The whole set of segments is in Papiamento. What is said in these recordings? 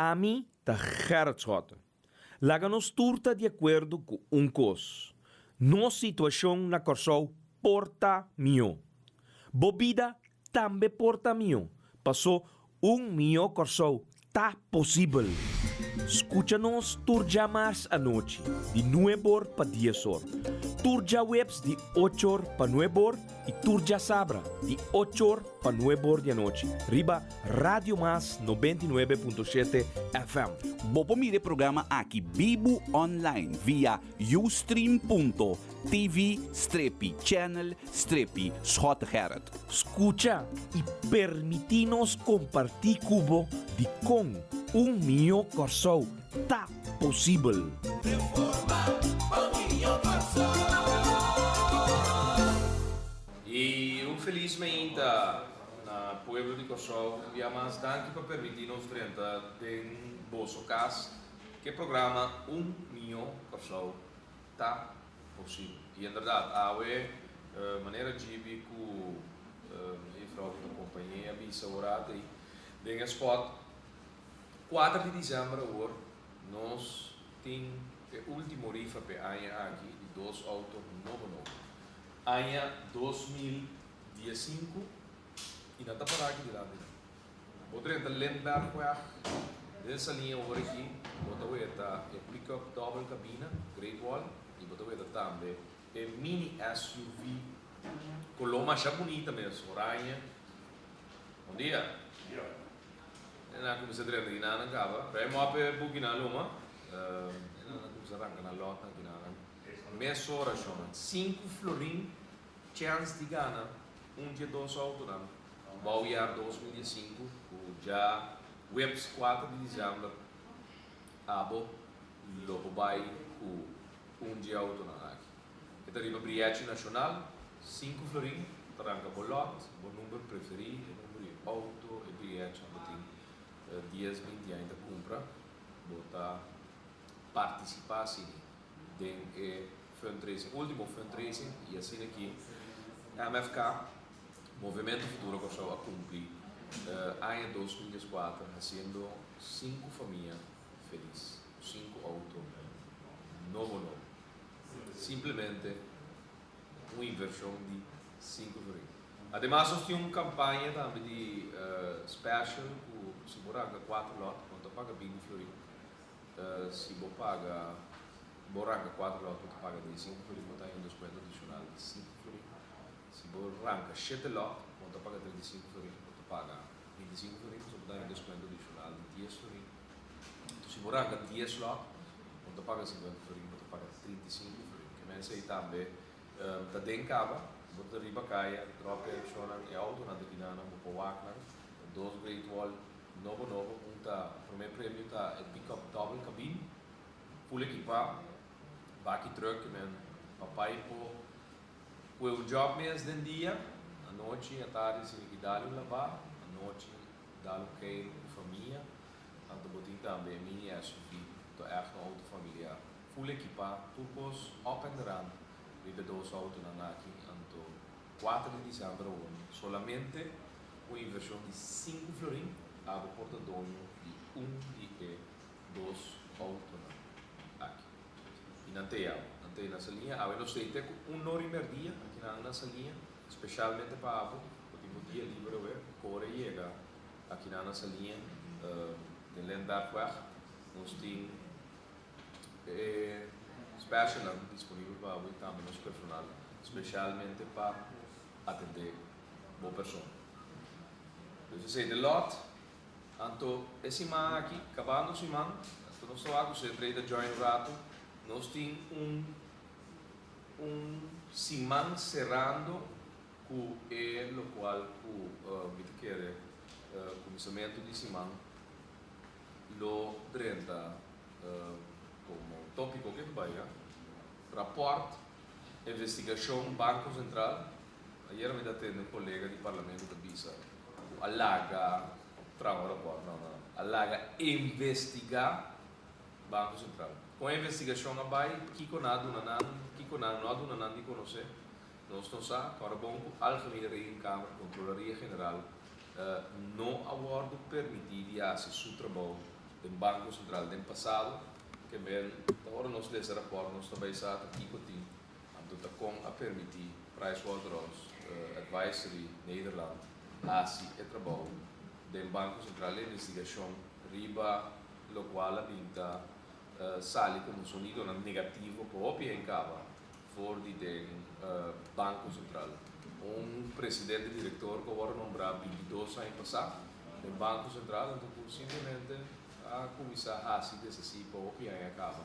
Ami ta Gerrit Schotte. Laga nos tur ta di akuerdo ku un kos, nos situashon na Kòrsou por ta mihó. Bo bida tambe por ta mihó, pasó un mihó Kòrsou ta posibel. Skucha nos tur djamars anochi di nuebor pa diesor, tur djaweps di ochor pa nuebor i tur djasabra di ochor pa nuebor di anochi riba Radio Mas 99.7 FM. Bo por mira e programa aki bibu online via ustream.tv strepi channel strepi Schottegerrit. Skucha i permití nos kompartí ku bo dikon un mihó Kòrsou ta posibel. I un felis meinta na pueblo di Kòrsou. Un bia mas danki pa permití nos drenta den boso kas ku e programa Un Mihó Kòrsou ta posibel. I en bèrdat awe manera Gibi ku e frou ku ta kompañ'é a bisa ora atei den e spòt kuater di desèmber awor nos tin e último rifa p'e aña aki di dos outo nobo nobo. Aña 2015 y nan ta para aki dilanti nan. Bo drenta Lindberghweg den Saliña ora aki bo ta weta e pickup dobbel cabina Great Wall y bo ta weta tambe e mini SUV color masha bunita mes oranje. Bon dia. Nan a cuminsa drenta di nan caba. Rei mop e buki nan luma. Nan a cuminsa ranca nan lot nan kinan. Mesora shon. Sinku florin chèns di gana un dje dos outonan bou jaar 2015 ku dja weps kuater di desèmber abo lo por bai ku un dje outonan aki. E ta riba brièchi nashonal, sinku florin ta ranka bo lòt, bo number preferí, e number di outo, e brièchi ku bo tin dies binti aña ta kumpra, bo ta partisipá asina den e fundraising, ultimo fundraising y asina ki MFK, Movemento Futuro Kòrsou a cumpli aña 2014 haciendo sinku famia felis cu sinku auto nobo nobo. Simplemente un inversion di sinku florin. Ademas nos tin un campaña tambe di special cu si bo ranca cuatro lot bo ta paga binti florin. Si bo paga, bo ranka kuater lòt bo ta paga diesinku florin, bo ta haña un deskuento adishonal di sinku florin. Si bo ranka shete lòt, bo ta paga 35 florin, bo ta paga 25 florin, pasobra bo ta haña un deskuento adishonal di dies florin. Anto si bo ranka dies lòt, bo ta paga 50 florin, bo ta paga 35 florin. Ke mens ei tambe ta den kaba, bo ta riba kaya, dròp e shònan, e outonan ta kinanan, bo por wak nan, dos Great Wall. Nobo nobo un ta prome premio ta e pickup dobbel cabin full ekipa baki truck men papai por kue un job mes den dia anochi atardi si mi ki dal un laba anochi dal un keiru ku famia anto bo tin tambe e mini SUV to echt un auto familiar full ekipa tur kos op en deran riba e dos autonan aki anto Kuater di diciember awor solamente un inversion di sinku florin abo por ta doño di un di e dos autonan aki. Y nan te abo, nan te na Saliña. Awe nos te te cu un nori merdia aki nan na Saliña, specialmente pa abo, bo tin bo dia liber awe, core yega aki nan na Saliña den Lindberghweg. Nos tin E specialnan disponibel pa bo y tambe nos personal specialmente pa atende bo persona. Dus esey de lot. Anto e siman aki, cabando siman, anto nos ta wak cu Cedrey ta join un rato, nos tin un un siman cerando cu e locual cu mi ta kere cuminsamento di siman lo drenta komo tópiko ke ta bai ya, Rapòrt investigashon Banko Sentral. Ayera mi ta tende un kolega di parlamento ta bisa ku a laga traha un rapòrt, no, no, no, a laga investigá Banko Sentral. Kon e investigashon a bai, kiko nan a duna nan, kiko nan no a duna nan di konosé, nos no sa. Kòrda bon ku Algemene Rekenkamer, Kontrolaria General, no a wòrdu permití di hasi su trabou. Den Banko Sentral den pasado, ke men ta ora nos lesa rapòrt nos ta bai sa ta kiko tin, anto ta kon a permití Pricewaterhouse Advisory Nederland hasi e trabou den Banko Sentral e investigashon riba lokual a bin ta sali komo sonidonan negativo ku hopi hende kaba for di den Banko Sentral. Un presidente direktor ku a wòrdu nombrá 22 aña pasá den Banko Sentral anto ku simplemente a kuminsá hasi desasí pa hopi aña kaba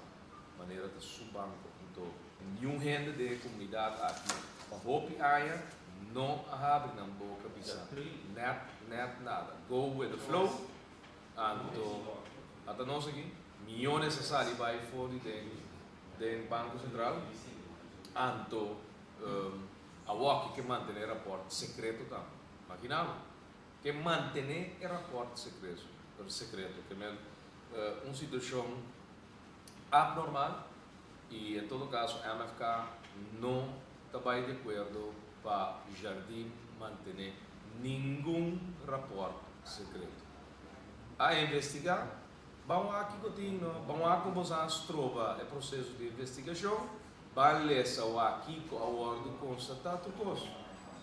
manera ta su banko. Anto niun hende den e komunidat aki pa hopi aña no a habri nan boka bisa nèt nèt nada. Go with the flow. Anto ata nos aki miyones a sali bai for di den den Banko Sentral. Anto awoki ke mantené rapòrt sekreto tambe. Makina bo. Ke mantené e rapòrt sekreto, sekreto. Ke men un situashon abnormal i en todo kaso MFK no ta bai di akuerdo pa Jardim mantené ningun rapòrt sekreto. A investigá Ban wak kiko tin no, ban wak kon boso a stroba e proseso di investigashon, ban lesa wak kiko a wòrdu konstatá tur kos.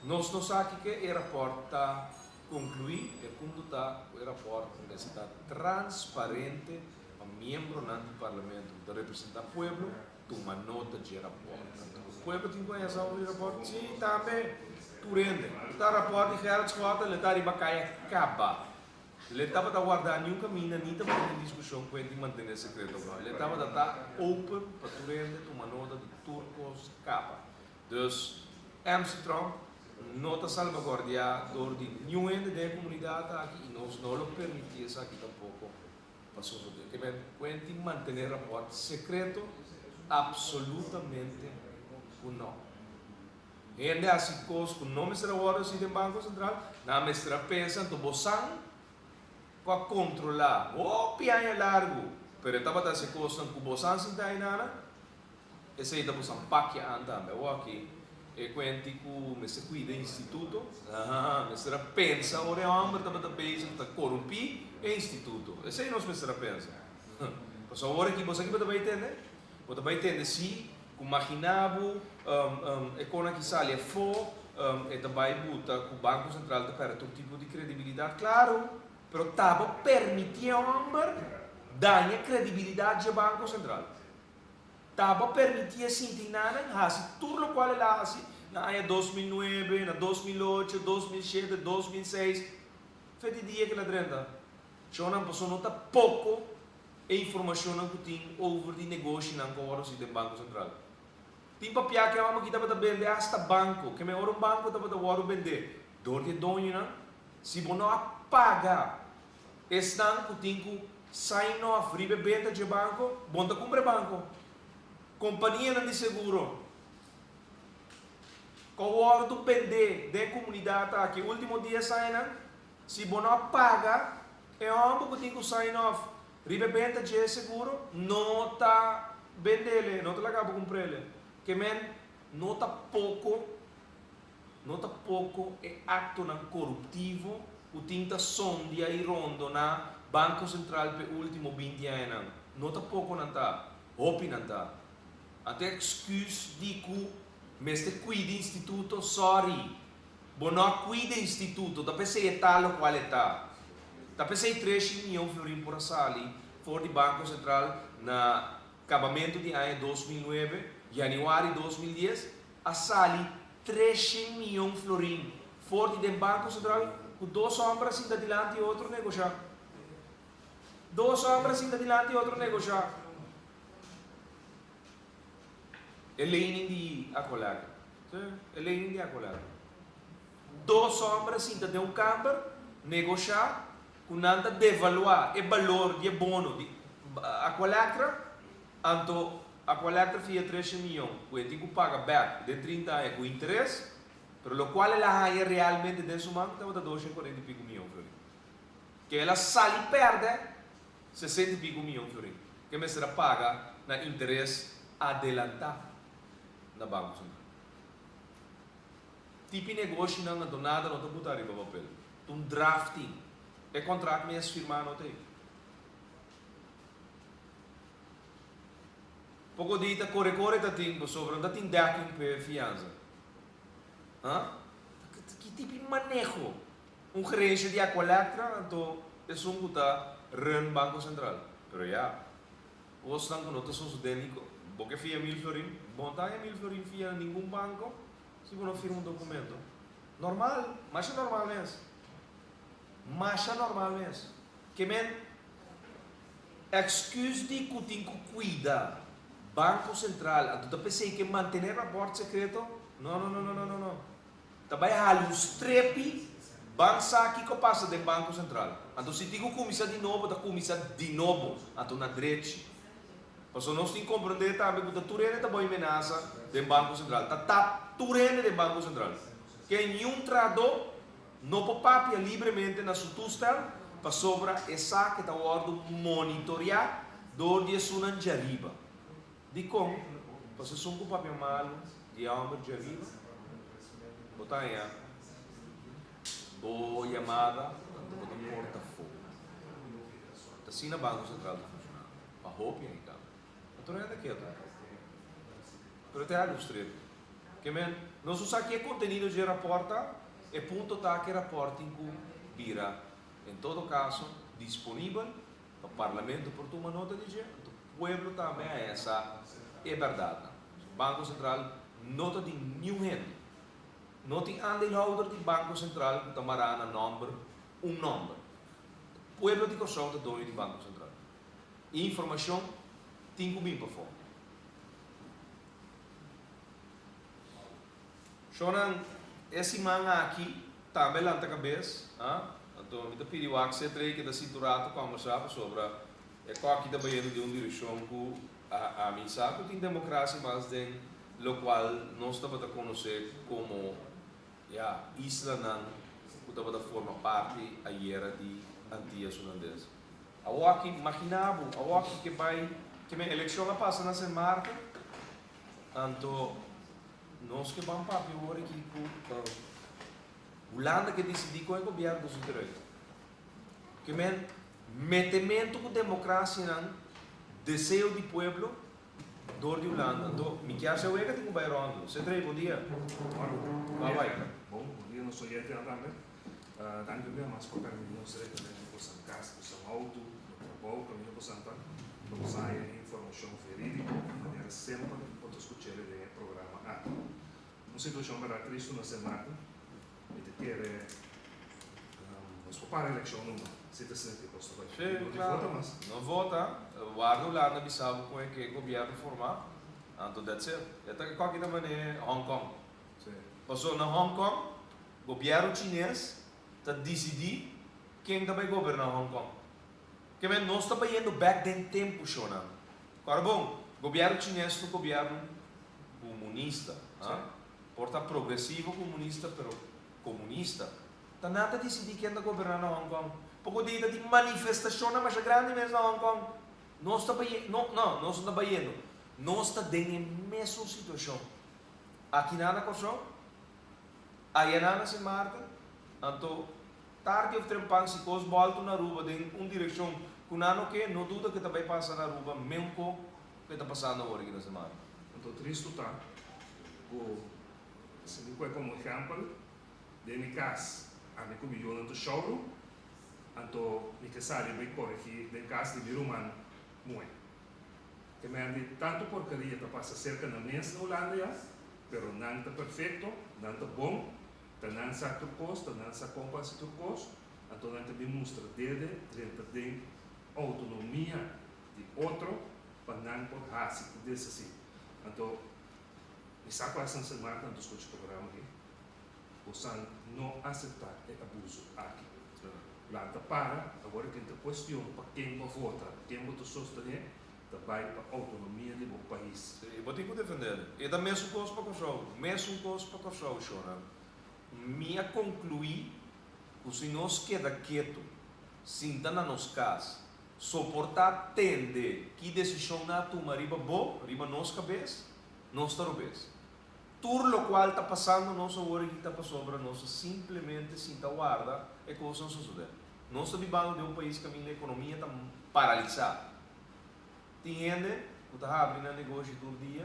Nos no sa kiko e rapòrt ta konkluí, e punto ta ku e rapòrt mester ta transparente pa miembronan di parlamento ku ta representá pueblo tuma nota dje rapòrt. Anto ku pueblo tin ku haña sa over di rapòrt? Sí, tambe tur hende. Ta rapòrt di Gerrit Schotten, le ta riba kaya kaba. L'e tabata wardá niun kaminda ni tabata tin diskushon ku hende mantené sekreto òf no. L'e tabata ta open pa tur hende tuma nota di tur kos kaba. Dus, MC Tromp no ta salbaguardiá dor di niun hende den e komunidat aki i nos no lo permití esaki tampoko pa sosodé. Ke men ku hende tin mantené rapòrt sekreto? Apsolutamente ku no. Hende hasi kos ku no mester a wòrdu hasi den Banko Sentral, nan mester a pensa anto bo san ku a kontrolá hopi aña largu, pero e tabata hasi kosnan ku bo san sinta ainana, esei ta bo san pakia an tambe. Awor aki e kuenti ku mester kuida instituto, ahaa, mester a pensa ora e hòmber tabata bezig ta korumpí e instituto, esei nos mester a pensa. Pasobra awor aki bo sa ki bo ta bai tende? Bo ta bai tende si ku magina bo e kona ki sali afó, e ta bai buta ku Banko Sentral ta pèrdè tur tipo di kredibilidat. Klaro, pero ta bo permití e hòmber daña kredibilidat dje Banko Sentral. Ta bo permití e sinti nanan hasi tur lokual el a hasi na aña 2009, na 2008, 2007, 2006, fe di dia ku el a drenta. Shownan paso no ta poko e informashonnan ku tin over di negoshinan ku a wòrdu hasi den Banko Sentral. Tin papia ku e hòmber aki tabata bende asta banko, ke mehor un banko tabata wòrdu bendé dor di e doñonan. Si bo no a paga esnan ku tin ku sign off riba e benta dje banko, bo no ta kumpra e banko. Kompanianan di seguro ku a wòrdu bendé den e komunidat aki último dies añanan, Si bo no a paga, e hòmber ku tin ku sign off riba e benta dje seguro no ta bendele, no ta laga bo kumprele. Ke men no ta poko, no ta poko e aktonan koruptivo ku tin ta sondia i rondoná Banko Sentral p'e último 20 añanan. No ta poko nan ta, hopi nan ta. Anto e èksküs di ku mester kuida instituto, sòri. Bo no a cuida instituto, ta p'esey e ta locual e ta. Ta p'esey 300 miyon florin por a sali for di Banco Central na cabamento di aña 2009, januari 2010, a sali 300 miyon florin for di den Banco Central cu dos homber a sinta dilanti otro negosha. Dos homber a sinta dilanti otro negosha. E lening di Aqualectra. Sí, e lening di Aqualectra. Dos hòmber a sinta den un kamber, negoshá ku nan ta devaluá e balor di e bono di Aqualectra, anto Aqualectra fia tresha miyon ku e tin ku paga bèk den 30 aña ku interes, pero lokual el a haña realmente den su man tabata 240 i piku miyon florin. Ke el a sali pèrdè 60 i piku miyon florin ke mester a paga na interes adelantá na Banko Sentral. Tipi negoshinan anto nada no ta buta riba papel. Ta un drafting. E kontrakt mes firmá no ta ei. Poko di ta kore kore ta tin pasobra no ta tin dekking p'e fiansa. Ha? Ki tipo di maneho? Un gerencia di Aqualectra anto esun ku ta run Banco Central. Pero ya, kosnan ku no ta sosode ni bo ke fia 1000 florin, bo no ta haña 1000 florin fia na ningun banco si bo no firma un documento. Normal, masha normal mes. Masha normal mes. Ke men excuse di ku tin ku kuida Banco Central anto ta p'esei ke mantene rapport secreto? No, no, no, no, no, no, no. Ta bai hala un strepi ban sa kiko pasa den Banco Central. Anto si tin ku kuminsá di nobo ta kuminsá di nobo, anto na drechi. Pasobra nos tin komprendé tambe ku ta tur hende ta bai menasa den Banco Central. Ta tap tur hende den Banco Central. Ke niun trahadó no por papia libremente na su toestel pasobra e sa ke ta wòrdu monitoriá dor di esunnan djariba. Dikon? Pasobra esun ku papia malu di e hòmber djariba, bo ta haña bo yamada anto bo ta porta afó. Ta asina Banko Sentral ta funshoná pa hopi aña kaba. Anto no hende ketu. Pero te haga un strep. Ke men, nos no sa ke kontenido dje rapòrt ta, e punto ta ke rapòrt tin ku bira, en todo kaso, disponibel pa Parlamento por tuma nota di dje, anto pueblo tambe haña sa e bèrdatnan. Banko Sentral no ta di niun hende. No tin aandeelhouder di Banko Sentral ku ta mará na nòmber un nòmber. Pueblo di Kòrsou ta doño di Banko Sentral. E informashon tin ku bin pafó. Shownan, e siman aki tambe lanta kabes, ha? Anto mi ta pidi wak C-Trey keda sintu rato kòmbersá pasobra e kòki ta bayendo den un direkshon ku ami sa ku tin demokrasia mas den lokual nos tabata konosé komo, ya, islanan ku tabata forma parti ayera di Antias Hulandes. Awoki, magina bo, awoki ke bai, ke men elekshon a pasa na Sint Maarten, anto nos ke ban papia awor aki ku Hulanda ke disidí kon e gobièrnu ta su derecho. Ke men metementu ku demokrasianan, deseo di pueblo, dor di Hulanda. Anto mi kier sa wega tin ku bai ròndu. Cedrey, bon dia. Bon dia, Bon, bon dia nos oyentenan tambe. Danki un bia mas pa permiti nos drenta den boso kas, boso outo, bo trabou, kaminda bo santa, pa bo sa haña informashon verídiko manera semper bo ta skuch'el den e programa aki. Un situashon bèrdat tristu na Sint Maarten. Mi ta kere nos por para elekshon numa, si ta sinti kos ta bai. Sí, No tin klaro. vota mas. No vota, warda Hulanda bisa bo kon e ke gobièrnu formá, anto that's it. E ta kòki ta manera Hong Kong. Sí. Pasobra na Hong Kong, Gobièrnu chines ta disidí ken ta bai goberná Hong Kong. Ke men nos ta bayendo bèk den tempu, shownan. Kòrda bon, gobièrnu chines ta un gobièrnu komunista, ha? Por ta progresivo komunista, pero komunista. Ta nan ta disidí ken ta goberná na Hong Kong. Poko dia ta tin manifestashonnan masha grandi mes na Hong Kong. Nos ta baye, no, no, nos no ta bayendo. Nos ta den e mesun situashon. Akinan na Kòrsou. Ayanan na Sint Maarten, anto tardi of trempan si kos bòltu na Aruba den un direkshon ku nan no ke, no duda ku e ta bai pasa na Aruba menko ku e ta pasando awor aki na Sint Maarten. Anto tristu ta ku si mi kue komo ehèmpel, den mi kas ami ku mi yunan ta shòru, anto mi ke sali bai koregí den kas di mi ruman muhé. Ke men di tantu porkeria ta pasa serka nan mes na Hulanda ya, pero nan ta perfekto, nan ta bon, ta nan sa tur kos, ta nan sa kon pa hasi tur kos, anto nan ta bin mustra dede drenta den outonomia di otro pa nan por hasi i deshasi. Anto mi sa ku esnan Sint Maarten anto skucha programa aki, bosan no aseptá e abuso aki. Lanta para, awor ken ta kuestion pa ken bo vota, ken bo ta sostené, ta bai pa outonomia di bo pais. Sí, bo tin ku defendé. E ta mesun kos pa Kòrsou, mesun kos pa Kòrsou, shornan. Mi a konkluí ku si nos keda ketu, sinta na nos kas, soportá tende ki desishon nan a tuma riba bo, riba nos kabes, nos ta robes. Tur lokual ta pasando nos awor aki ta pasobra nos ta simplemente sinta warda e kosnan sosodé. Nos ta bibando den un pais kaminda ekonomia ta paralisá. Tin hende. ku ta habri nan negoshi tur dia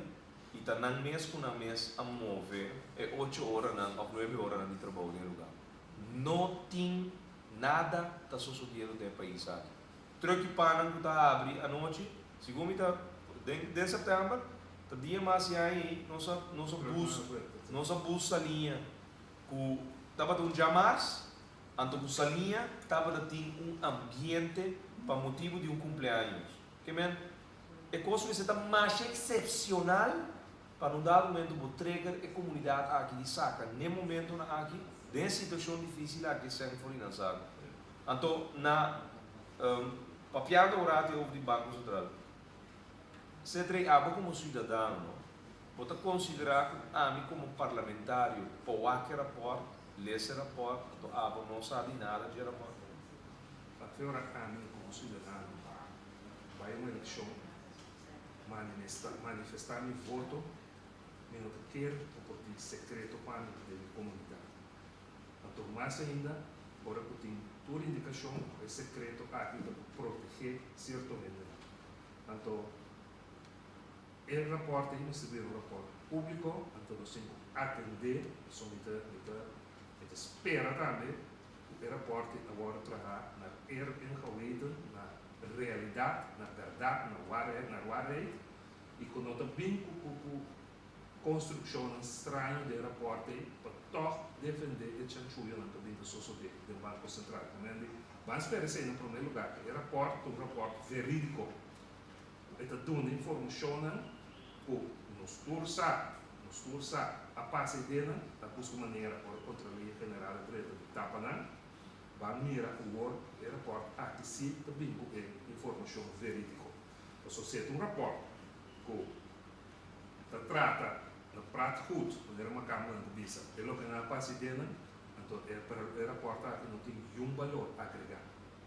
i ta nan mes ku nan mes a move e ocho oranan òf nuebe oranan di trabou den e lugá. No tin nada ta sosodiendo den e pais aki. Truck i pannan ku ta habri anochi, segun mi ta den den sèptèmber, ta dia mas ya ei nos a nos a bus nos a bus Saliña ku tabata un djamars, anto ku Saliña tabata tin un ambiente pa motibu di un kumpleaños. Ke men, e kos mester ta masha eksepsional pa na un dado momento bo trigger e komunidat aki di saka n'e momentonan aki den e situashon difísil aki sèn for di nan saku. Anto na papiando un rati over di Banko Sentral, Cedrey abo komo siudadano no, bo ta konsiderá ku ami komo parlamentario por wak e rapòrt, lesa e rapòrt, anto abo no sa di nada dje rapòrt? Pa ki ora ami komo siudadano bai un elekshon manifestá mi voto, mi no ta kier ku por tin sekreto pa mi den mi komunidat. Anto mas ainda ora ku tin tur indikashon ku e sekreto aki ta por protegé sierto hendenan. Anto e rapòrt ei mester bira un rapòrt públiko, anto nos tin ku atendé, pasobra mi ta mi ta mi ta spera tambe ku e rapòrt ei a wòrdu trahá na eer en geweten, na realidat, na bèrdat, na waarheid, na waarheid, i ku no ta bin ku ku ku Konstrukshonnan straño den rapòrt ei pa tòg defendé e chanchuyonan ta bin ta sosodé den Banko Sentral. Ku men di ban spera esei na promé lugá ku e rapòrt ta un rapòrt verídiko ku e ta duna informashonnan ku nos tur sa, nos tur sa a pasa e denan, ta buska manera ora Kontraloria General a drenta di tapa nan. Ban mira awor ku e rapòrt aki sí ta bin ku e informashon verídiko. Pasobra si e ta un rapòrt ku. Ta trata na praat goed, manera makambonan ta bisa. E loke nan a pasa i denan, anto e e raport aki no tin niun balor agregá.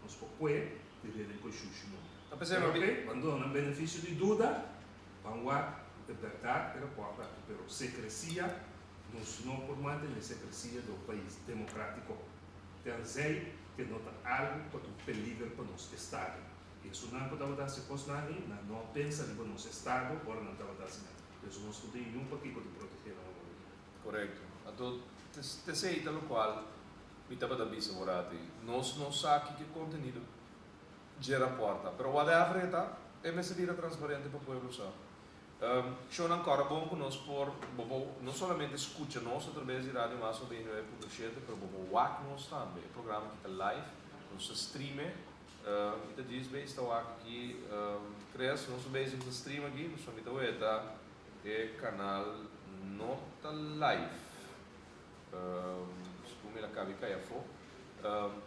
Nos por kue di reden ku e shushi no. Ta p'esei Pero mi. oke, ban duna nan benefisio di duda, ban wak ku e bèrdat e raport aki, pero sekresia, nos no por mantené sekresia den un pais demokratiko, tenzij ke no ta algu ku ta un peliger pa nos estado. Esunnan ku tabata hasi kosnan ei, nan no a pensa riba nos estado ora nan tabata hasi nan. Pues nos no tin niun pakiko di protegé nan awor aki. Korekto. Anto, t'esei ta lokual mi tabata bisa horat ei. Nos no sa kiko e kontenido dje rapòrt ta, pero whatever e ta, e mester bira transparente pa pueblo sa. Shownan kòrda bon ku nos por, bo por no solamente skucha nos atrabes di Radio Mas 99.7, pero bo por wak nos tambe. E programa aki ta live, nos ta stream e. Mi ta djis bezig ta wak aki Chris, nos ta bezig ta stream aki, pasobra mi ta weta e kanal no ta live. Segun mi la kabi kai afó.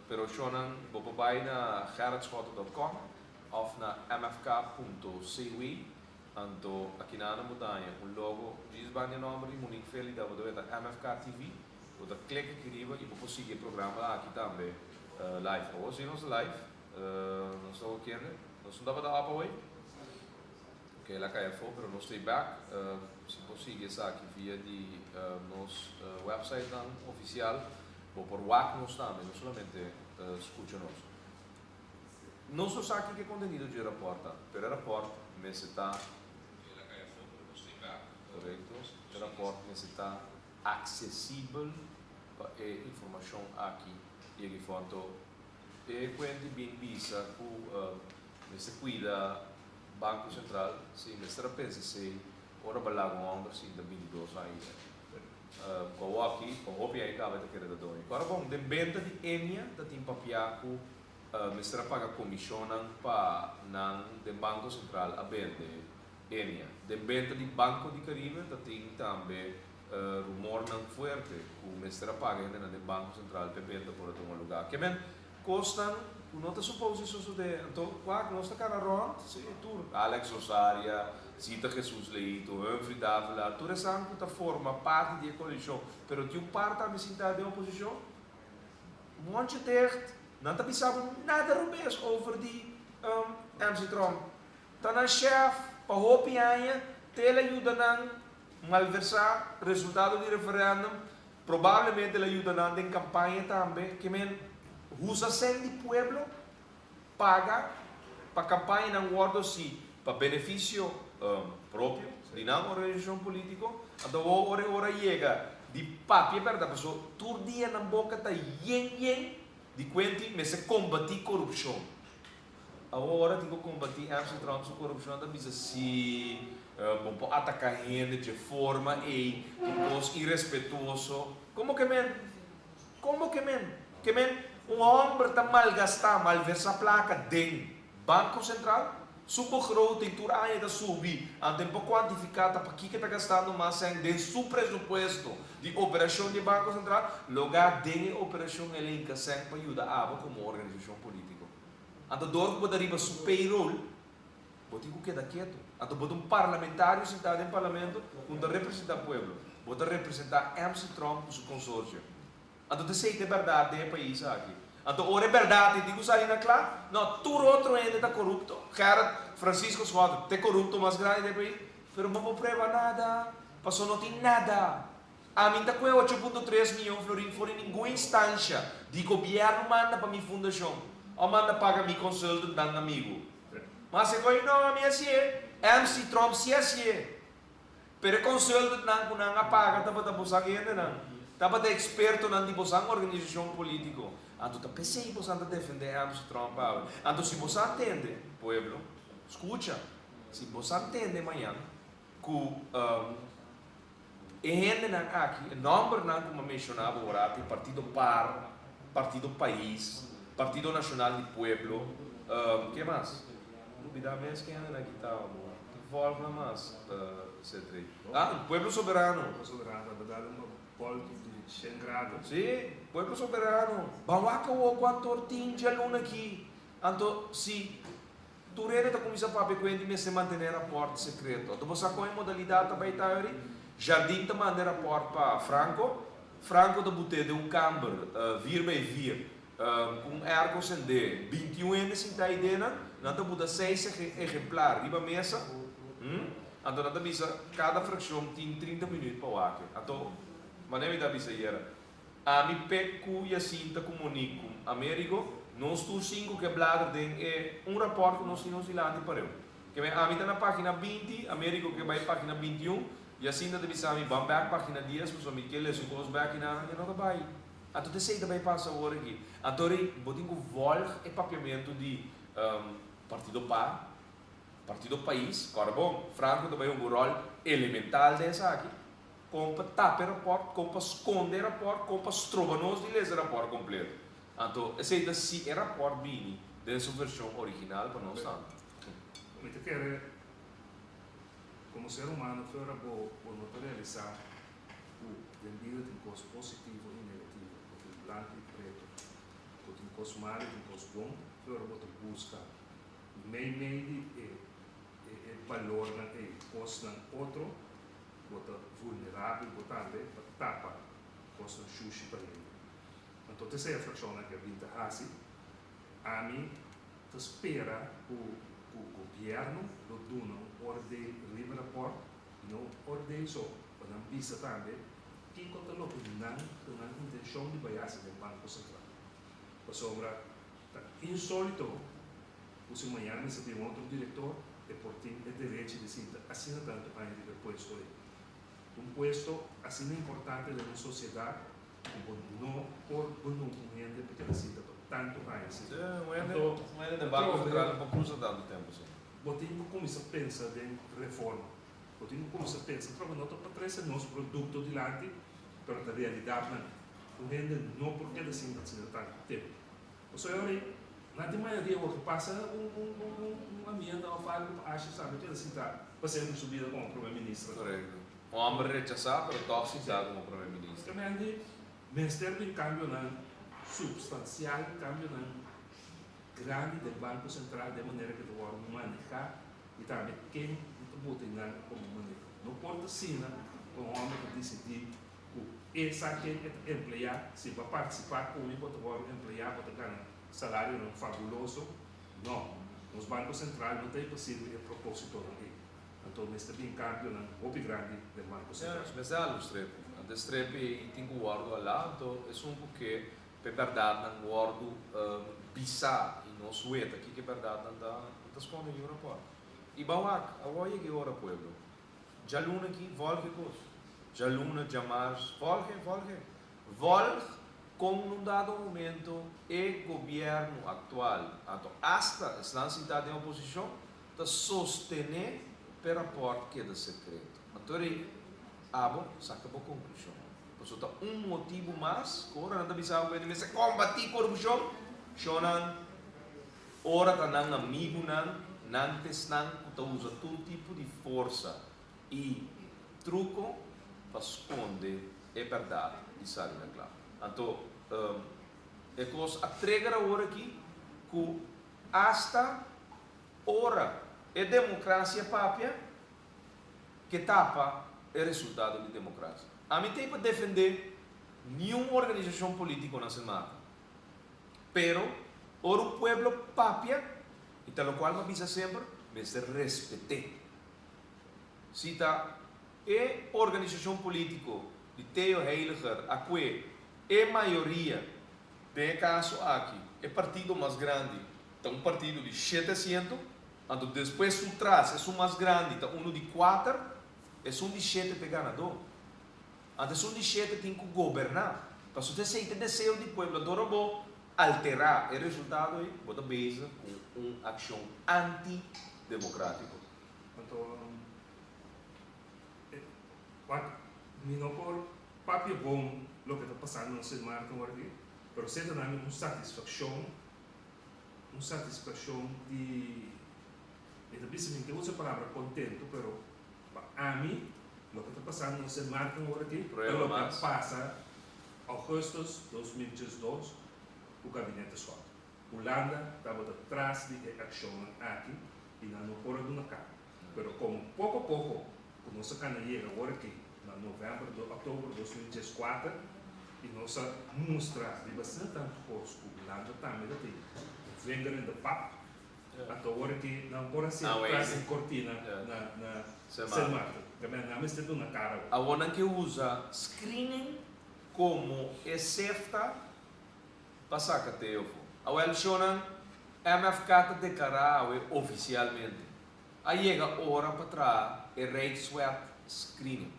Pero shownan bo por bai na gerritschotte.com òf na mfk.cw anto akinan bo ta haña un logo djis banda e nòmber di Monique Felida bo ta weta MFK TV. Bo ta click aki riba y bo por sigui e programa aki tambe live. Awor si nos live, nos ta kende? Nos no tabata up away? Ok, el a cay afo, pero nos ta back. Si por sigui esaki via di nos websitenan oficial, bo por wak nos tambe, no solamente scucha nos. Nos no sa kiko e contenido dje rapport ta, pero e rapport mester ta. El a cay afo, pero nos ta back. Correcto, e rapport mester ta aksesibel pa e informashon aki yega i for. Anto e kuenti bin bisa ku mester kuida Banko Sentral, si mester a pensa esei ora bo laga un hòmber sinta 22 aña i ku awoki pa hopi aña kaba e ta kere ta doño. Kòrda bon, den benta di Ennia ta tin papiá ku mester a paga komishonnan pa nan den Banko Sentral a bende Enia. Den benta di Banco di Caribe ta tin tambe rumornan fuerte cu mester a paga hendenan den Banco Central p'e benta por a tuma lugar. Ke men cosnan cu no ta supose di sosode. Anto wak nos ta cana rond, si, tur Alex Rosaria, Zita Jesus Leito, Humphrey Davelaar, tur esan cu ta forma parti di e coalicion, pero tin un par tambe sinta den oposicion. Mondje dicht, nan ta bisa bo nada robes over di MC Tromp. Ta nan shèf pa hopi aña, te el a yuda nan malversá resultado di referèndum, probablemente el a yuda nan den kampaña tambe, ke men usa sèn di pueblo paga pa kampañanan wòrdu hasi pa benefisio. Propio di nan organisashon polítiko. Anto awor ora e ora yega di papia bèrdat pasobra tur dia nan boka ta yen yen di kuenti mester kombatí korupshon. Awor ora tin ku kombatí MC Trump su korupshon ta bisa si bo por ataká hende dje forma ei tin kos irespetuoso. Komo ke men? Komo ke men? Ke men un hòmber ta malgastá, malversá plaka den Banko Sentral? Su begroting tur aña ta subi, anto e por kuantifiká ta pakiko e ta gastando mas sèn den su presupuesto di operashon di e Banko Sentral, logá den e operashon el a hinka sèn pa yuda abo komo organisashon polítiko. Anto dor ku bo ta riba su payroll, bo tin ku keda ketu. Anto bo ta un parlamentario sintá den parlamento ku no ta representá pueblo, bo ta representá MC Trump ku su konsorsio. Anto ta esei ta e bèrdat den e pais aki. Anto ora e bèrdat ei tin ku sali na kla, no, tur otro hende ta korupto. Gerrit Francisco Schotten ta e korupto mas grandi den e pais, pero bo por prueba nada, pasobra no tin nada. Ami n ta kue 8.3 miyon florin for di ningun instansha di gobièrnu manda pa mi fundashon òf manda paga mi consultantnan amigu. Mas e koe no, ami hasié. MC Tromp si hasié. Pero e consultantnan ku nan a paga tabata bosan hendenan, tabata ekspertonan di bosan organisashon polítiko. Anto ta p'esei bosan ta defendé MC Tromp awe. Anto si bosan tende, pueblo, skucha, si bosan tende mañan ku E hendenan aki, e nòmbernan ku mi a menshoná bo ora, tin Partido par, Partido Pais, Partido Nashonal di Pueblo, ke mas? Lubidá mes ke hendenan aki ta bo. Ta vòlg nan mas, Cedric. Ah, Pueblo Soberano. Pueblo Soberano ta dal un bòltu di shen grado. Sí, Pueblo Soberano. Ban wak awor kuantu or tin djaluna aki. Anto, si. Tur hende ta kuminsá papia ku hende mester mantené rapòrt sekreto. Anto bo sa kon e modalidat ta bai ta, Yuri? Jardim ta manda e rapòrt pa Franco. Franco ta but'é den un kamber vier bij vier ku un airco sendé. 21 hende sintá ei den nan. Nan ta buta seis ehemplar riba mesa. Anto nan ta bisa kada frakshon tin 30 minüt pa wak. Anto, manera mi ta bisa ayera, Ami pek ku Jacinta ku Monique ku Amerigo, nos tur sinku ke blader den e un rapòrt ku nos tin nos dilanti pareu. Ke men ami ta na pagina 20, Amerigo ke bai pagina 21, Jacinta ta bisa mi ban bèk pagina 10 pasobra mi ke lesa un kos bèk i nan e no ta bai. Anto ta esei ta bai pasa awor aki. Anto rei bo tin ku vòlg e papiamentu di Partido par, Partido Pais, kòrda bon, Franco ta bai hunga un ròl elemental den esaki. Kon pa tapa e rapòrt, kon pa skonde e rapòrt, kon pa stroba nos di lesa e rapòrt kompleto. Anto esei ta si e rapòrt bini den su vershon original pa nos tambe. Mi ta kere komo ser humano fuera bo bo no ta realisá ku den bida tin kos positivo i negativo, ku tin blanku i pretu, ku tin kos malu i tin kos bon, fuera bo ta buska mei mei di e e balornan ei kosnan otro. Bo ta vulnerabel bo tambe pa tapa kosnan shushi pa hende. Anto ta esei e frakshonnan ke a bin ta hasi. Ami ta spera ku ku gobièrnu lo duna un oordeel riba rapòrt i no un oordeel so, pa nan bisa tambe kiko ta loke nan ta nan intenshon di bai hasi den Banko Sentral. Pasobra ta insolito ku si mañana mester bin un otro direktor e por tin e derechi di sinta asina tantu aña riba e puesto ei. Un puesto asina importante den un sosiedat ku bo no por benoem un hende pa keda sinta pa tantu aña asina. Sí, un hende, Anto, un hende den Banko atrobe Sentral no por krusa tantu tempu asina. bo tin ku kuminsá pensa den reforma. Bo tin ku kuminsá pensa atrobe no ta pa trese nos produkto dilanti, pero ta realidatnan. Un hende no por keda sinta asina tantu tempu. Pasobra ora nan tin mayoria wor ke pasa un un amienda of algo pa Ashley sabi keda sinta pa semper su bida komo prome minister. Korekto. Un homber rechasá pero tòg sintá komo prome minister. Justamente mester bin kambionan supstansial, kambionan grandi den Banko Sentral den manera ke ta wòrdu manehá i tambe ken ta bota nan komo maneho. No por ta asina ku un homber ta disidí ku e sa ken e ta empleá, si bo a partisipá ku mi bo ta wòrdu empleá, bo ta gana salarionan fabuloso. No, nos Banko Sentral no ta ei pa sirbi e propósitonan ei. Anto mester bin kambionan hopi grandi den Banko Sentral. Nos mester hala un strepi. Anto e strepi ei tin ku wòrdu halá, anto esun ku ke pa e bèrdatnan wòrdu bisá i nos weta kiko e bèrdatnan ta, no ta skonde niun rapòrt. I ban wak, awor yega e ora pueblo. Djaluna aki, volg e kos. Djaluna, djamars, volg e, volg e. Volg kon nun dado momento e gobièrnu aktual, anto asta esnan sintá den oposishon, ta sostené p'e rapòrt keda sekreto. Anto rei, abo saka bo konklushon. Pasobra ta un motibu mas ku ora nan ta bisa bo ku hende mester kombatí korupshon, shonnan ora ta nan amigunan, nan ta esnan ku ta usa tur tipo di forsa i truko pa skonde e bèrdat i sali na kla. Anto e kos a trigger awor aki ku asta ora e demokrasia papia, ke tapa e resultado di demokrasia. Ami t'ei pa defendé niun organisashon polítiko na Sint Maarten. Pero ora un pueblo papia, i ta lokual mi a bisa semper, mester respeté. Si ta e organisashon polítiko di Theo Heyliger a kue e mayoria, den e kaso aki e partido mas grandi ta un partido di shete asiento, anto despues su tras esun mas grandi ta unu di kuater, esun di shete ta e ganadó. Anto esun di shete tin ku goberná. Pasobra esei ta e deseo di pueblo. Anto ora bo alterá e resultado ei, bo ta bezig ku un akshon anti-demokratiko. Anto, wak, mi no por papia bon loke ta pasando na Sint Maarten ora aki, pero si e ta dami un satisfakshon, un satisfakshon di, mi ta bisa mi no ta usa e palabra kontentu, pero pa ami loke ta pasando na Sint Maarten ora aki ta loke a pasa augustus 2012 ku Gabinete Schot. Hulanda tabata tras di e akshonnan aki i nan no por a duna kap. Pero komo poko poko ku nos a kana yega awor aki na novèmber, òktober 2014 i nos a mustra riba asina tantu kos ku Hulanda tambe ta tin un vinger in de pap, anto awor aki nan por hasi tras di kortina na na Sint Maarten. Tambe nan mester duna kara awor. Awor nan ke usa screening komo e sefta pa saka Theo for. Awel shonnan, MFK ta deklará awe ofisialmente. A yega ora pa traha e Rijkswet Screening.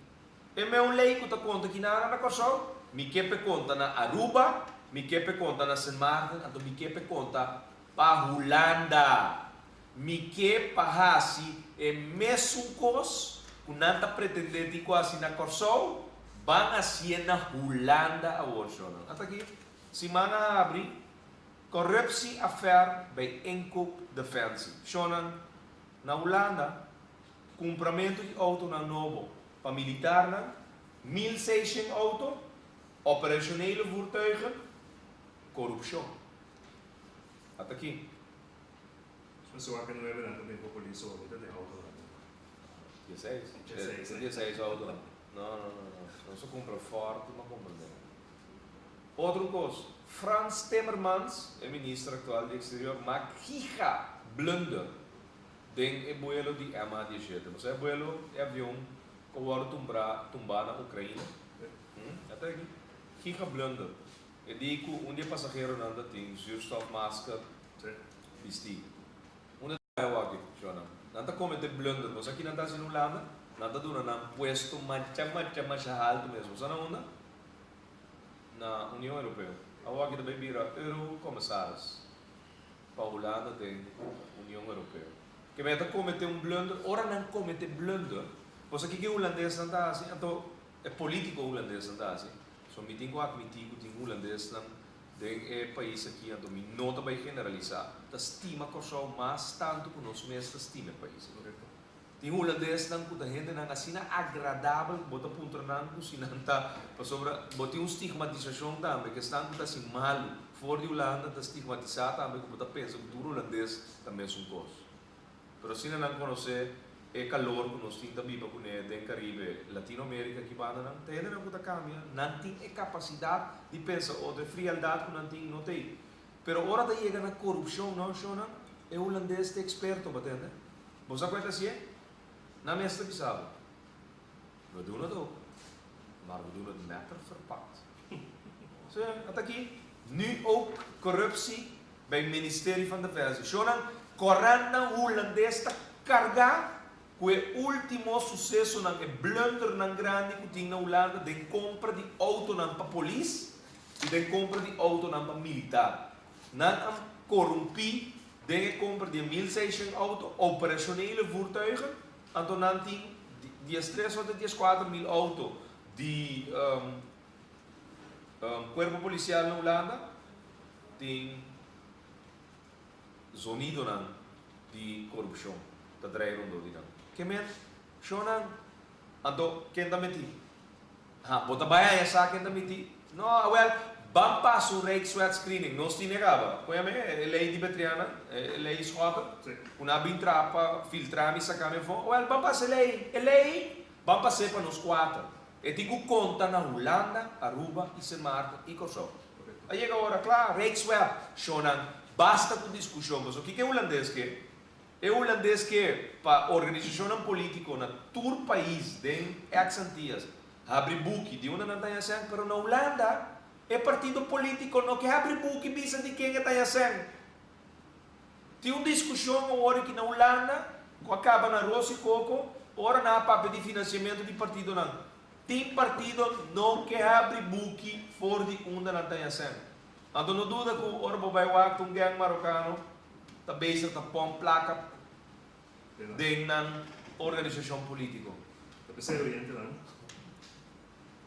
E meu lei ku ta konta kinana na Kòrsou, mi ke p'e konta na Aruba, mi ke p'e konta na Sint Maarten, anto mi ke p'e konta pa Hulanda. Mi ke pa hasi e mesun kos ku nan ta pretendé tin ku hasi na Kòrsou, ban hasié na Hulanda awor, shornan. Ata aki, siman a habri Corruptie-affaire bij inkoop Defensie. Shornan, na Hulanda, kumpramentu di outonan nobo pa militarnan, 1600 outo, operationele voertuigen, korupshon. Ata aki. Su wak e nuebe nan ta bin pa polis so mi ta den auto nan. Dieseis. Dieseis. Dieseis auto nan. No no no no. Nos a kumpra Ford i no kumpra den. Otro kos, Frans Timmermans, e minister aktual di eksterior, mak giga blunder den e buelo di MH17. Bo sa e buelo, e avion ku a wòrdu tumbrá tumbá na Ukraina? Ata aki. Giga blunder. E di ku un di e pasaheronan ta tin zuurstofmasker bistí. Unda ta bai awor aki, shornan? Nan ta komete blunder. Bo sa ki nan ta hasi na Hulanda? Nan ta duna nan puesto macha macha masha haltu mes. Bo sa na unda? Na Union Europeo. Awor aki ta bai bira Eurokommissaris pa Hulanda den Union Europeo. Ke men ta komete un blunder. Ora nan komete blunder, bo sa kiko e hulandesnan ta hasi? Anto e politiko hulandesnan ta hasi? So mi tin ku atmití ku tin hulandesnan den e pais aki, anto mi no ta bai generalisá, ta stima Kòrsou mas tantu ku nos mes ta stima e pais aki. Tin hulandesnan ku ta hendenan asina agradabel ku bo ta puntra nan ku si nan ta, pasobra bo tin un stigmatisashon tambe ku esnan ku ta hasi malu for di Hulanda ta stigmatisá tambe ku bo ta pensa ku tur hulandes ta mesun kos. Pero asina nan konosé e kalor ku nos tin ta biba kuné den Karibe, Latino Amerika ki bandanan, ta hendenan ku ta kambia, nan tin e kapasidat di pensa otro, e frialdat ku nan tin no ta ei. Pero ora ta yega na korupshon no, shonnan, e hulandes ta eksperto, bo tende? Bo sa ku e ta hasié? Nan mes ta bisa bo, We doen het ook, maar we doen het netter verpakt. Sí, ata aki, nu ook corruptie bij Ministerie van Defensie. Shonnan, korantnan hulandes ta. Kargá ku e último susesonan, e blundernan grandi ku tin na Hulanda den kompra di outonan pa polis i den kompra di outonan pa militar. Nan a korumpí den e kompra di e 1600 outo, operationele voertuigen, anto nan tin 13 òf 14 mil outo di kuerpo polisial na Hulanda, tin zonidonan di korupshon ta drei rondó di nan. Ke men, shonnan, anto ken ta metí? Ha, bo ta bai haña sa ken ta metí? No, awèl, ban pasa un Rijkswet-screening. Nos tin e kaba. Koña mi e lei di Betriana, e lei Schotten, ku nan a bin traha pa filtrá mi saka mi afó. Awèl, ban pasa e lei. E lei, ban pas'é pa nos kuater. E tin ku konta na Hulanda, Aruba i Sint Maarten i Kòrsou. A yega ora, kla, Rijkswet, shonnan, basta ku diskushon. Pasobra kiko e hulandes ke? E hulandes ke pa organisashonnan polítiko na tur pais den ex Antillas habri buki di unda nan ta haña sèn, pero na Hulanda e partido polítiko no ke habri buki bisa di ken e ta haña sèn. Tin un diskushon awor aki na Hulanda ku a kaba na ros i koko ora nan a papia di finansiamentu di partidonan. Tin partido no ke habri buki for di unda nan ta haña sèn. Anto no duda ku ora bo bai wak un gèng marokano ta bezig ta pòmp plaka den nan organisashon polítiko. Ta p'esei oyentenan,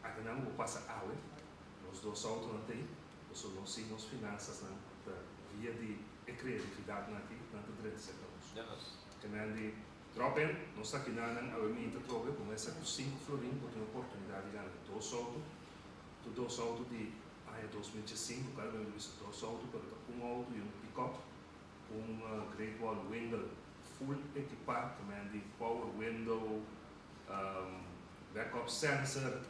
aki nan bo pasa awe, nos dos outonan ta ei, pasobra nos si nos finansasnan ta via di e kreatividatnan aki, nan ta drenta serka nos. Kemen di drop in, nos ta aki nan awe minta trobe, bo mester ku sinku florin bo tin oportunidat di gana dos outo, tur dos outo di aña 2005, kada bes mi bisa dos outo, pero ta un outo i un pick-up, un Great Wall Wingle full ekipá, kemen di power window, backup sensor,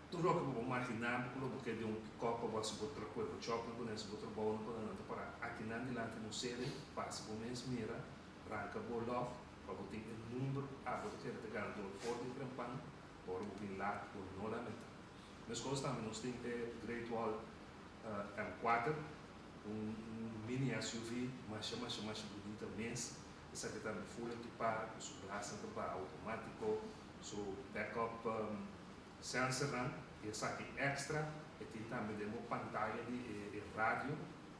tur loke bo por imaginá ku lo bo ke di un pick-up pa bo hasi bo tra-, bo chòp nan kuné, hasi bo trabou nan kuné, nan ta pará akinan dilanti nos sede, pasa bo mes mira, ranka bo lòf, pa bo tin e number ku abo ta kere ta gana dor for di trempan, ora bo bin laat bo no lamentá. Meskos tambe nos tin e Great Wall M4, un mini SUV masha masha masha bunita mes. Esaki tambe full ekipá ku su glasnan ta baha outomátiko, su backup sensornan i esaki extra e tin tambe den bo pantaya di e radio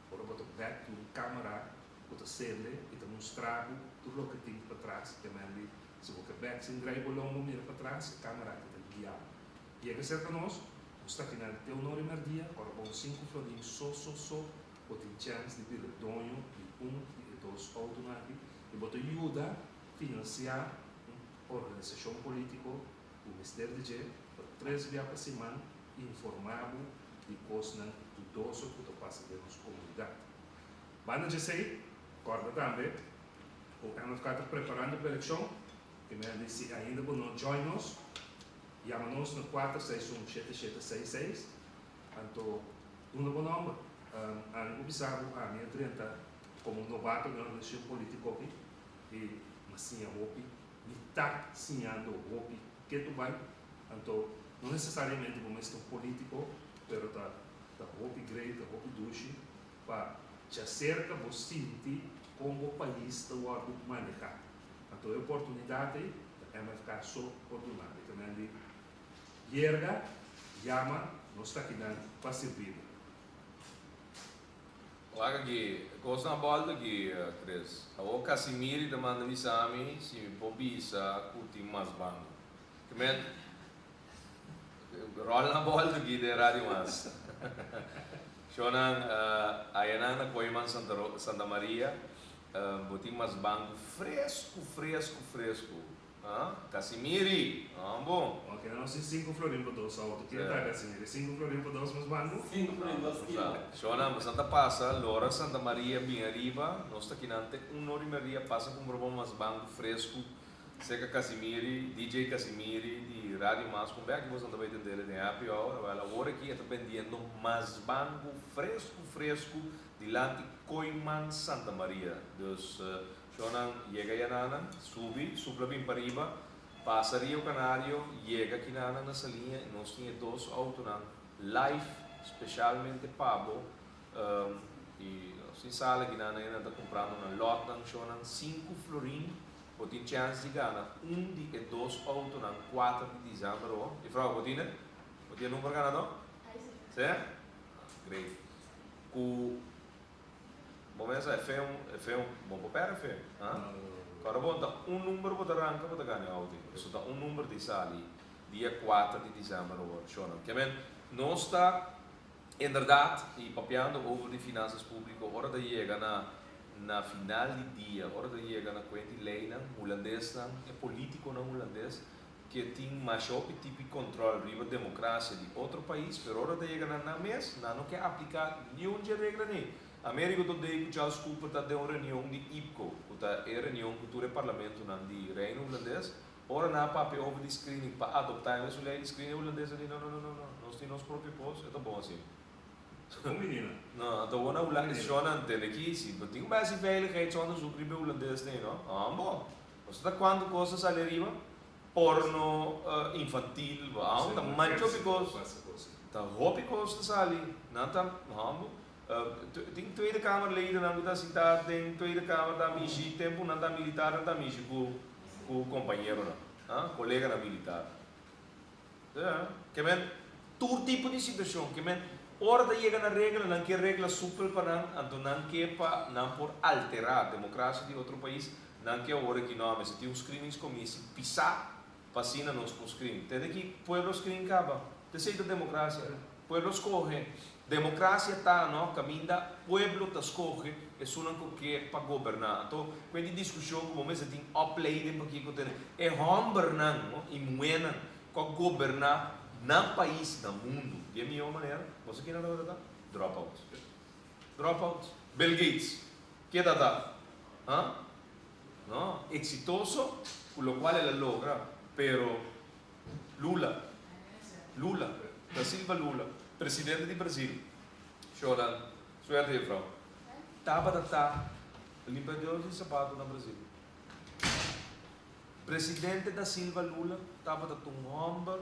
ora bo ta bek tin un kamera ku ta sende i ta mustra bo tur loke tin patras. Ke men di si bo ke bek sin drai bo lombo mira patras e kamera aki ta guia bo. Yega serka nos, nos ta akinan te un ora i merdia, ora bo un sinku florin so so so bo tin chèns di bira doño di un di e dos outonan aki i bo ta yuda finansiá un organisashon polítiko ku mester di dje pa tres bia pa siman informá bo di kosnan dudoso ku ta pasa den nos komunidat. Banda djesei, kòrda tambe ku MFK ta preparando pa elekshon i mi a di si ainda bo no join nos, yama nos na 461 7766 anto duna bo nòmber. Ami por bisa bo ami a drenta komo un nobato den organisashon polítiko aki i mi a siña hopi, mi ta siñando hopi ke tu bai. Anto no nesesariamente bo mester un polítiko, pero ta ta hopi great, ta hopi dushi pa djaserka bo sinti kon bo pais ta wòrdu manehá. Anto e oportunidat ei ta MFK so por duna. E ta men di yerga, yama, nos ta akinan pa sirbi bo. Wak aki, kos na bòlta aki, Chris. Awor Casimiri ta manda bisa mi si mi por bisa ku tin mas bango. Ke men, ròl na bòlta aki den Radio Mas. Shownan, ayanan na Kooiman Santa Santa Maria, bo tin mas bango fresku, fresku, fresku. Ah, Casimiri, ah bon. Ok, nos tin sinku florin pa dos auto. Kiko ta Casimiri? Sinku florin pa dos mas bango? 5 florin 2 kilo. Shownan, boso ta pasa, Lora Santa Maria bin ariba, nos ta kinan te 1:30, pasa kumpra bo mas bango fresku. Serka Casimiri, DJ Casimiri di Radio Mas, kon bek boso ta bai tendele den happy hour. Wel, awor aki e ta bendiendo mas bango fresku, fresku, dilanti Kooiman Santa Maria. Dus, shownan, yega yananan, subi, supla bin pariba, pasa Rio Canario, yega kinanan na Saliña, nos tin e dos autonan live, specialmente pa bo, i nos Nos tin sala aki nan nan ta kumprando nan lòtnan shownan sinku florin bo tin chèns di gana un di e dos outonan kuater di desèmber ho. Juffrouw bo tin e? Bo tin e number ganadó? Sí? Great. Ku bo mesa e fe e fe bo por pèrdè fe ha? Kòrda bon ta un number bo ta ranka bo ta gana e outo. Pasobra ta un number di sali dia kuater di desèmber awor shownan. Ke men nos ta. Inderdaad, y papiando over di finanzas publico, ora ta yega na na final di dia, ora ta yega na cuenta di leynan, Hulandesnan, e politiconan Hulandes, ke tin masha hopi tipi control riba democracia di otro pais, pero ora ta yega na nan mes, nan no ke aplica niun dje regla nei. Americo tot dei cu Charles Cooper ta den un reunion di IPCO, cu ta e reunion cu tur e parlamentonan di Reino Hulandes, Ora nan a papia over di screening pa adopta e mesun ley di screening hulandes a di no no no no no nos tin nos propio cos e ta bon asina. Bon menina. No anto awor na Hulanda shona tende ki si bo tin un besi veiligheidsonderzoek riba e hulandes nei no ambo pasobra ta cuanto cos ta sali ariba porno infantil bo ta mancha hopi cos ta hopi cos ta sali nan ta ambo. Tin Tweede Kamerledennan ku ta sintá den Tweede Kamer ta mishi tempu nan ta militar nan ta mishi ku ku kompañeronan, ha, koleganan militar. Ya, ke men tur tipo di situashon, ke men ora ta yega na regla nan ke regla supel pa nan, anto nan ke pa nan por alterá demokrasia di otro pais, nan ke awor aki no, mester tin un screeningscommissie pisá pa asina nos por screen. Tende ki pueblo screen kaba? T'esei ta demokrasia. Pueblo skohe. Demokrasia ta no kaminda pueblo ta skohe esunnan ku ke pa goberná. Anto ku e di diskushon ku bo mester tin opleiding pa kiko tene e hòmbernan no i muhénan ku a goberná nan pais na mundu di e mihó manera. Bo sa kinan tabata ta? Dropouts. Dropouts. Bill Gates. Ke ta ta? Ha? No. Eksitoso ku lokual el a logra pero Lula, Lula, da Silva Lula, presidente di Brasil, Shonan, suerte juffrouw, tabata ta limpiador di sapato na Brasil. Presidente da Silva Lula tabata ta un homber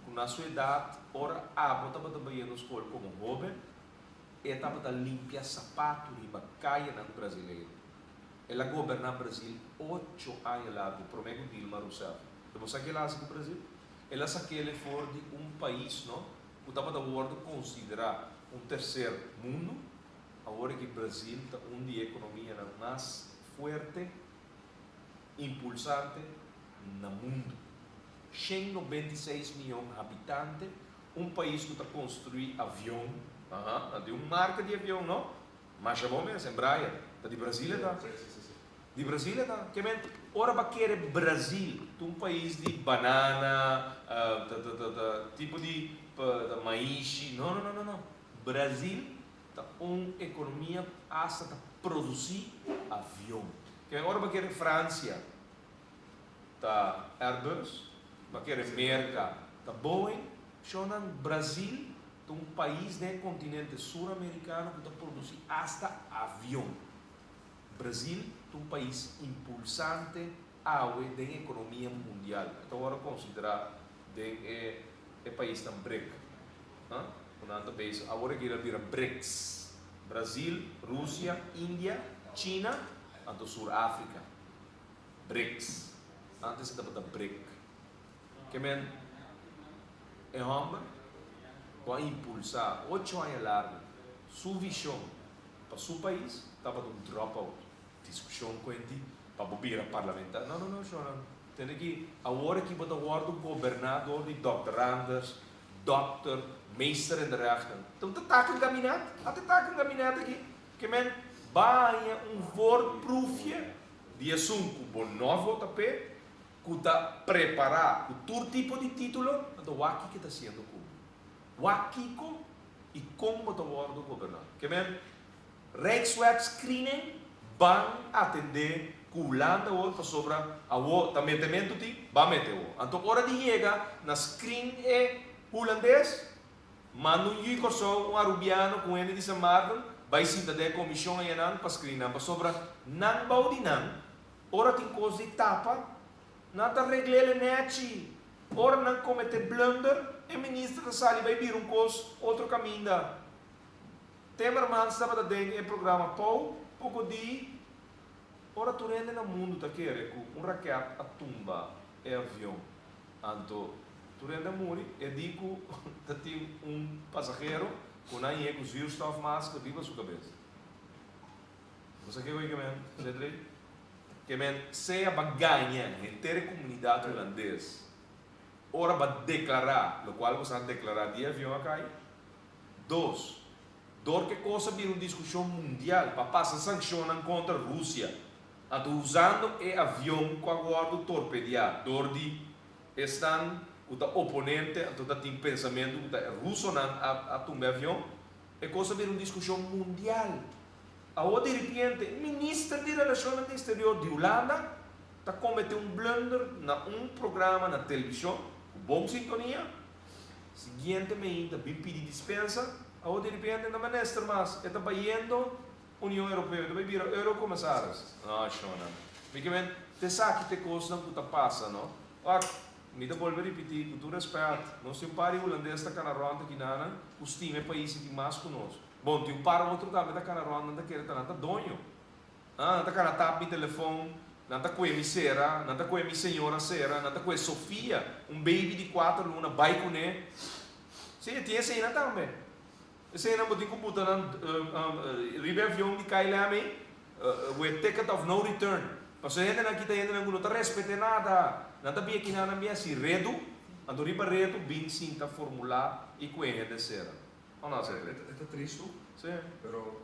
cu na su edad, ora abo tabata bayendo scol como hoben, e tabata limpia sapato riba cayenan Brasileiro. El a goberna Brasil ocho aña largu, prome cu Dilma Rousseff. E bo sa ke el a hasi ku Brasil? El a sak'el for di un pais no ku tabata wòrdu konsiderá un terser mundu. Awor aki Brasil ta un di e ekonomianan mas fuerte, impulsante na mundu. 196 mion habitante, un pais ku ta konstruí avion, aha, nan tin un marka di avion no, masha bon mes, Embraer, ta di Brasil e ta. Di Brasil e ta. Ke men ora bo a kere Brasil ta un pais di banana, ta ta ta ta tipo di maishi. No no no no no. Brasil ta un ekonomia ku asta ta produsi avion. Ke men ora bo a kere Fransia ta Airbus, bo a kere Merka ta Boeing, shownan Brasil ta un pais den e kontinente suramerikano ku ta produsi asta avion. Brasil ta un pais impulsante awe den ekonomia mundial. E ta wòrdu konsiderá den e e paisnan BRIC, ha, ku nan ta bezig. Awor aki el a bira BRICS, Brasil, Rusia, India, China, anto Sur Afrika. BRICS. Antes e tabata BRIC. Ke men e hòmber ku a impulsá ocho aña largu su vishon Pa su pais tabata un drop out. Discusion cuenti pa bo bira parlamentario. No, no, no, shornan. Tende ki awor aki bo ta wordo goberna door di doctoranders, doctor, meester in de rechten. Ta un ta takenkabinet? A ta takenkabinet aki. Ke men baña un voorproefje di esun cu bo no vota p'e, cu ta prepara cu tur tipo di titulo, anto wak kiko ta haciendo cu bo. Wak kiko i kon bo ta wòrdu goberná. Ke men Rijkswet screening ban atendé ku Hulanda awor pasobra awor ta metementu tin, ban mete awor. Anto ora di yega na screen e Hulandes, manda un yu i Kòrsou, un Arubiano ku un hende di San Maarten bai sinta den e komishon ayanan pa screen nan pasobra nan bou di nan ora tin kos di tapa Nan ta regl'el e nèchi. Ora nan kometé blunder, e minister ta sali bai bira un kos otro kaminda. Timmermans tabata den e programa Pou poko di ora tur hende na mundu ta kere ku un raket a tumba e avion anto tur hende a muri e di ku ta tin un pasahero ku nan ye ku zuurstofmasker riba su kabes. Bo sa kiko ke men, Cedric? Ke men sea ba gaña henter e komunidat hulandes ora ba deklará lokual bo sa deklará di e avion a kai. Dos, dor ku e kos a bira un diskushon mundial pa pasa sankshonnan kontra Rusia, anto usando e avion ku a wòrdu torpediá dor di esnan ku ta oponente anto ta tin pensamentu ku ta e rusonan a tumba e avion, e kos a bira un diskushon mundial. Awor diripiente e minister di Relashonnan di Eksterior di Hulanda ta kometé un blunder na un programa na televishon ku bon sintonia. Siguiente meinta bin pidi dispensa, awor di repente no minister mas, e ta bayendo Union Europeo, e ta bay bira Eurocomissaris. No, shonnan. Mi ke men, t'esaki t'e kosnan ku ta pasa, no? Wak, mi ta bolbe ripití, ku tur respèt, nos tin un par di hulandes ta kana rònt aki nanan ku stima e pais aki mas ku nos. Bon, tin un par otro tambe ta kana rònt, nan ta kere ta nan ta doño. Ah, nan ta kana tap mi telefon, nan ta kue mi sera, nan ta kue mi señora sera, nan ta kue Sofia, un baby di kuater luna, bai kuné. Sí, e tin eseinan tambe. Eseinan bo tin ku buta nan riba e avion di KLM ei, with ticket of no return. Pasobra e hendenan aki ta hendenan ku no ta respete nada. Nan ta bin akinan, nan bin hasi redu, anto riba redu bin sinta formulá i kue hende sera. O no, Cedric? E ta tristu, Sí. pero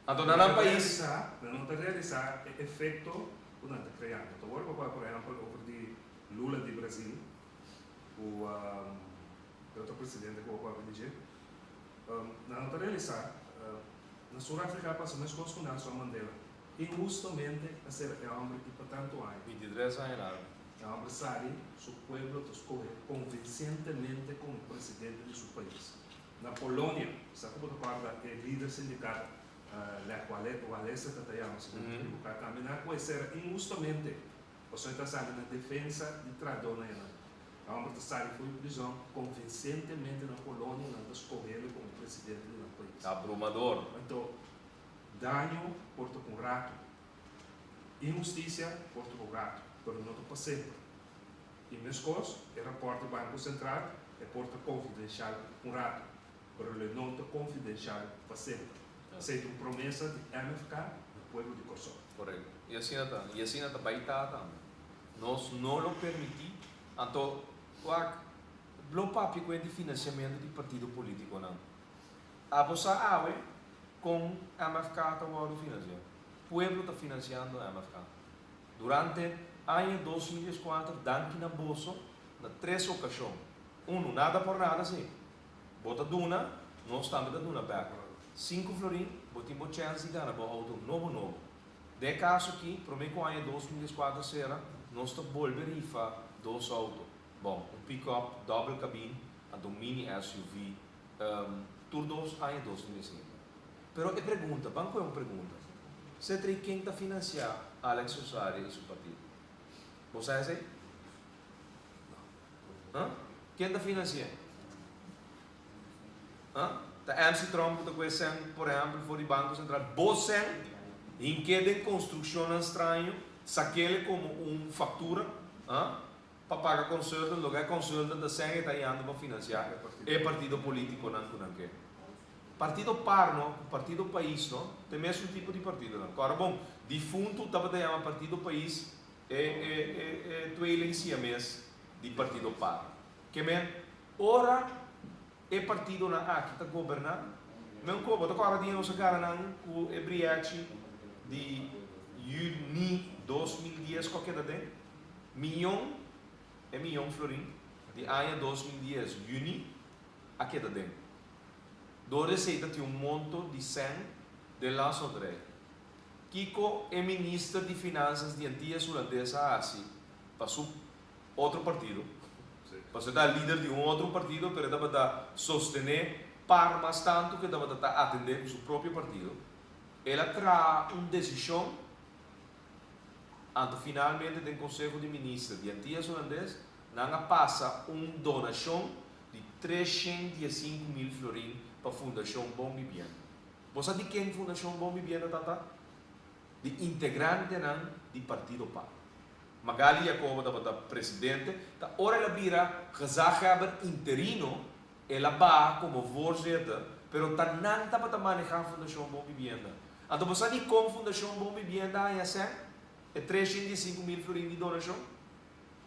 Anto na nan pais. Nan no ta realisa e efecto cu nan ta creando. Ta worde papia por ehempel over di Lula di Brazil cu e otro presidente cu bo papia di dje. Nan no ta realisa na Sur Africa a pasa mescos cu Nelson Mandela. Inhustamente a cera e homber y pa tanto aña. 23 aña largo. E homber sali su pueblo ta scoge convincentemente como presidente di su pais. Na Polonia, sa ku bo ta kòrda e lider sindikal Lech Walesa ta ta yama si mi no ta ekiboká, tambe nan a kohe sera inhustamente pasobra e ta sali na defensa di trahadónan enan. E hòmber ta sali for di prizòn konvinsentemente na Polonia nan ta skoh'é komo presidente di nan pais. Abrumador. Anto, daño por ta ku un ratu, inhustisia por ta ku un ratu, pero no ta pa semper. I meskos, e rapòrt di Banko Sentral e por ta konfidenshal un ratu, pero lo e no ta konfidenshal pa semper. Esei ta un promesa di MFK na pueblo di Kòrsou. Korekto. I asina ta. I asina ta bai ta tambe. Nos no lo permití. Anto, wak, lo papia ku e di finansiamentu di partido polítikonan. Abo sa awe kon MFK ta wòrdu finansiá? Pueblo ta finansiando MFK. Durante aña 2014 danki na boso na tres okashon. Unu, nada por nada si. Bo ta duna, nos tambe ta duna bèk. Sinku florin, bo tin bo chèns di gana bo outo nobo nobo. Den e kaso aki, promé ku aña 2014 sera, nos ta bolbe rifa dos outo. Bon, un pick-up dòbel kabin anto un mini SUV, tur dos aña 2005. Pero e pregunta, ban kohe un pregunta. Cetri ken ta financia Alex Rosario y su partido? Bo sa esey? Huh? Ken ta financia? Huh? Ta MC Tromp cu ta kohe cen, por ehempel, for di Banco Central. Bo cen hink'é den construccionnan straño, sak'ele como un factura, huh? Pa paga consultant, loke e consultant ta cen e ta yando pa financia e partido politiconan cu nan ke. Partido par no ku Partido Pais no ta e mesun tipo di partidonan. Kòrda bon, difuntu tabata yama Partido Pais e e e e tweeling siames di Partido Par. Ke men, ora e partidonan aki ta goberná, men ku bo ta kòrda di nos a gana nan ku e brièchi di yüni 2010 ku a keda den miyon, e miyon florin di aña 2010 yüni a keda den. Dor esei ta tin un monto di sèn den Landsloterij. Kiko e minister di Finansas di Antillas Hulandes a hasi pa su otro partido? Pasobra e ta lider di un otro partido pero e tabata sostené par mas tantu ku e tabata ta atendé ku su propio partido. El a traha un desishon anto finalmente den Konseho di Minister di Antillas Hulandes nan a pasa un donashon di 315.000 florin pa Fundashon Bon Bibienda. Bo sa di ken Fundashon Bon Bibienda ta ta? Di integrantenan di Partido pa. Magali Jacobo tabata presidente, ta ora el a bira gezaghebber interino el a baha komo voorzitter, pero ta nan tabata manehá Fundashon Bon Bibienda. Anto bo sa dikon Fundashon Bon Bibienda a haña sèn? E 305 mil florin di donashon?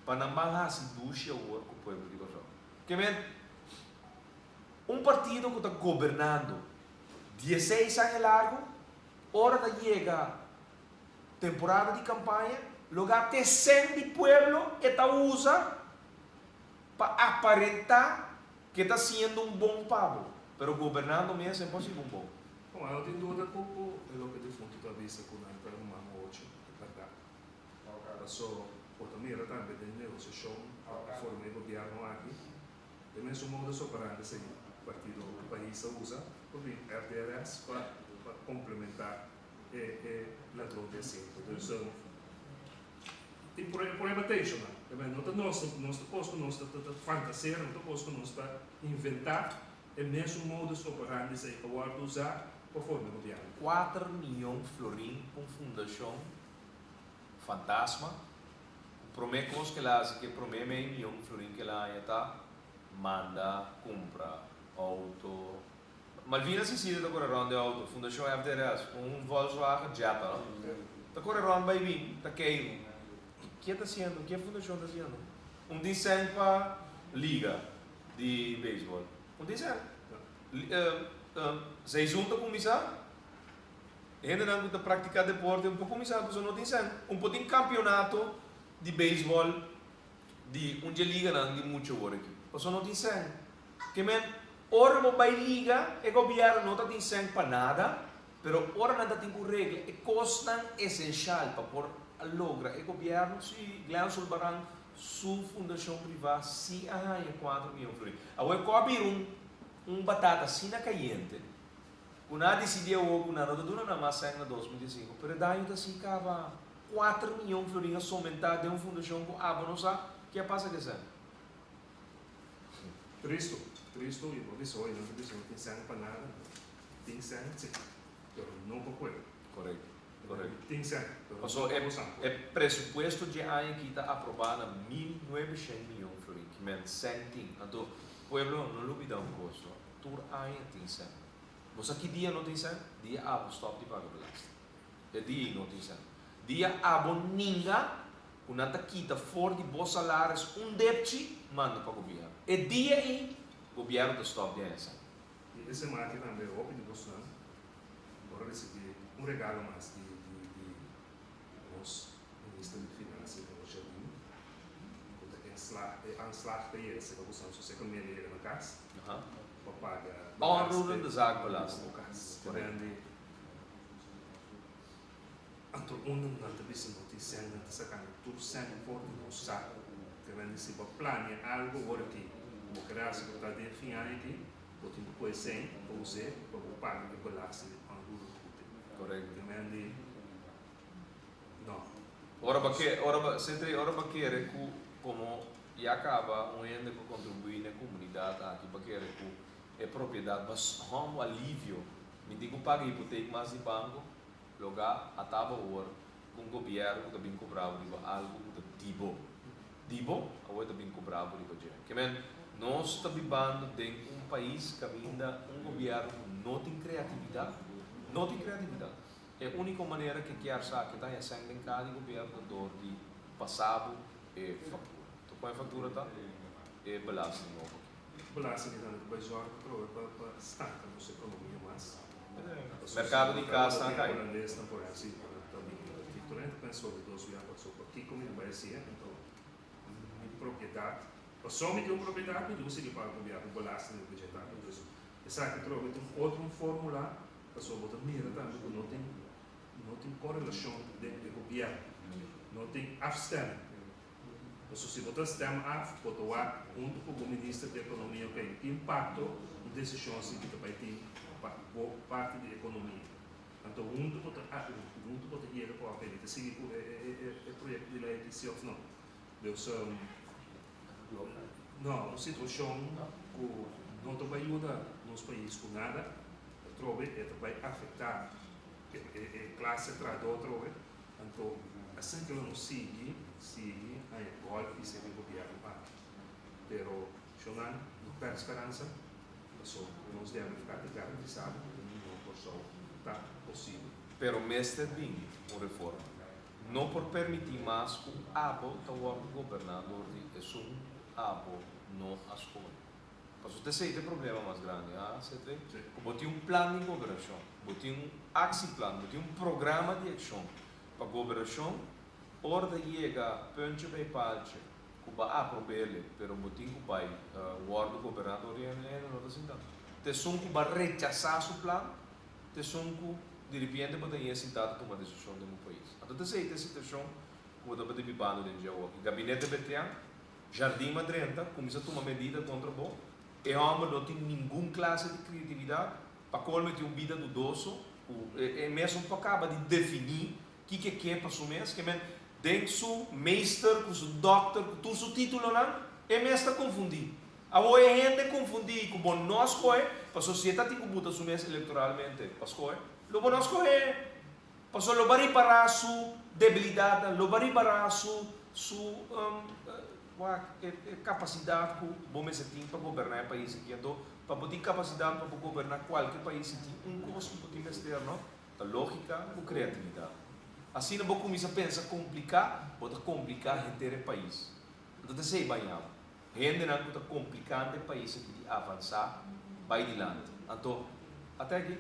Pa nan ban hasi dushi awor ku pueblo di Kòrsou. Ke men, un partido ku ta gobernando 16 aña largu, ora ta yega temporada di kampaña, lugá te sèn di pueblo e ta usa pa aparentá ku ta hasiendo un bon pa bo. Pero gobernando mes e imposibel un bon. Bon, no tin duda ku loke defuntu ta bisa ku nan ta ruman ocho, bèrdat. So, por mira tambe den negosiashon pa forma e gobièrnu aki, e mesun modus operandi e partido pais a usa, por FDRS pa komplementá e ladron di asiento. Dus, tin problema tenshon. No ta nos, nos ta kos ku nos ta fantasia, no ta kos ku nos ta inventá, e mesun modus operandi ei a wòrdu usá pa forma gobièrnu. 4 mion florin pa un fundashon fantasma. Promé kos ku el a hasi, ku promé mei mion florin ku el a ta manda kumpra outo. Malvina Cecilia ta kore rònt den outo, Fundashon FDRS, un Volkswagen Jetta, no? Ta kore rònt bai bin, ta keiru. Kiko ta hasiendo? Kiko fundashon ta hasiendo? Un diseño pa liga di beisbòl. Un diseño. Seizoen ta kuminsá, hendenan ku ta praktiká deporte un por kuminsá, pasobra no tin sèn. Un por tin kampeonato di beisbòl di un liganan di mucha awor aki. Pasobra no tin sèn. Ke men, ora bo bai liga, e gobièrnu no ta tin sèn pa nada, pero ora nan ta tin ku regla e kosnan esensial pa por logra e gobièrnu, si Glenn Sulbaran su fundashon privá si a haña 4 mion florin. Awor ku a bira un batata asina kayente, ku nan a disidí awor ku nan no ta duna nan mas sèn na 2005, pero e daño ta asina kaba 4 mion florin a somentá den un fundashon ku abo no sa kiko a pasa ku e sèn. Tristu, tristu, i bo bisa, no ta bisa no tin sèn pa nada, tin sèn, si, pero no pa pueblo. Korekto. Tin sèn, pero Paso no e, pa santo. E presupuesto di aña aki ta aprobá na 1900 mion florin, ke men sèn tin. Anto, pueblo, no lubidá un kos, no? Tur aña tin sèn. Bo sa ki dia no tin sèn? Dia abo stòp di paga belasting. E dia no tin sèn. Dia abo ninga, ku nan ta kita for di bo salaris un depchi, manda pa gobièrnu. E dia ei, gobièrnu ta stòp di haña sèn. I e siman aki tambe, hopi di boso por a risibí un regalo mas di nos minister di Finansa, Roger, ku ta aanslag, e aanslag ta yega serka boso, so serka medio yega na kas, pa paga Onroerende zaakbelasting. Kas. Correct. Grandi. Anto unda nan ta bisa no tin sèn, nan ta sakando tur sèn for di nos saku. Ke men si bo plania algu ora ku bo ke hasi ku ta den fin aña aki, bo tin ku pone sèn pa usa pa bo paga e belasting di onroerend goed. Ke men di no. Ora pa ke, ora pa, sentri, ora pa kere ku komo ya kaba un hende ku kontribuí na komunidat aki pa kere ku e propiedat mas hom alivio. Mi tin ku paga hipotek mas di banko, loga ataba awor ku gobièrnu ku ta bin kobra riba algu ku ta di bo. Di bo, awor ta bin kobra riba dje. Ke men, nos ta bibando den un pais kaminda un gobièrnu no tin kreatividat, no tin kreatividat. E úniko manera ku ke sa ku ta sèn den kada gobièrnu dor di pasa bo e faktura. Anto, kua e faktura ta? E belasting nobo. Belasting ta bai zorg pa pa stanka nos ekonomia mas. Merkado di kas ta kai. Hulandes nan por hasi, tambe diferente penso di 2 jaar paso pa kiko mi bai hasi, anto mi propiedat. Paso mi tin un propiedat, mi tin sigui paga gobièrnu belasting di budget. Dus esaki trobe tin otro fórmula, paso bo ta mira tambe ku no tin korelashon den e gobièrnu. No tin afstemming. Paso si bo ta stem af, bo ta wak huntu ku e minister di ekonomia, ok, impakto, un desishon asina ku ta bai tin pa bo parti di ekonomia. Anto huntu bo ta yega ku ok, ta sigui ku e proyekto di lei aki òf no. Dus no, un situashon ku no ta bai yuda nos pais ku nada. Atrobe e ta bai afektá e klase trahadó atrobe. Anto asina ke lo no sigui sigui haña gòlpi serka e gobièrnu aki. Pero shonnan no pèrdè speransa paso nos di MFK ta garantisá bo ku un mihó Kòrsou ta posibel. Pero mester bini un reforma. No por permití mas ku abo ta wòrdu goberná dor di esun ku abo no a skohe. Pasobra ta esei ta e problema mas grandi, ha, Cedric? Ku bo tin un plan di goberashon, bo tin un aksieplan, bo tin un programa di akshon pa goberashon, ora ta yega puntje bij paaltje ku bo a aprob'ele, pero bo tin ku bai wòrdu goberná dor di hende, hende no ta sinta. Ta esun ku bo a rechasá su plan, ta esun ku diripiente bo ta yega sintá ta tuma desishon den bo pais. Anto ta esei ta e situashon ku bo tabata bibando den dje awoki. Gabinete Betrian. Jardim a drenta, kuminsá tuma medida kontra bo. E hòmber no tin ningun klase di kreatividat. Pa kolmo e tin un bida dudoso ku e mesun por kaba di definí kiko e ke pa su mes. Ke men, den su meester ku su dòkter ku tur su títulonan, e mes ta konfundí. Awor e hende konfundí ku bo no a skohe, pasobra si e ta tin ku buta su mes elektoralmente pa skohe, lo bo no a skohe. Pasobra lo bo a ripará su debilidatnan, lo bo a ripará su su wak e e kapasidat ku bo mester tin pa goberná e pais aki. Anto pa bo tin kapasidat pa bo goberná kualke pais si tin un kos ku bo tin mester no, ta lógika ku kreatividat. Asina bo kuminsá pensa kompliká, bo ta kompliká henter e pais. Anto ta esei baña bo. Hendenan ku ta komplikando e pais aki di avansá bai dilanti. Anto ate aki.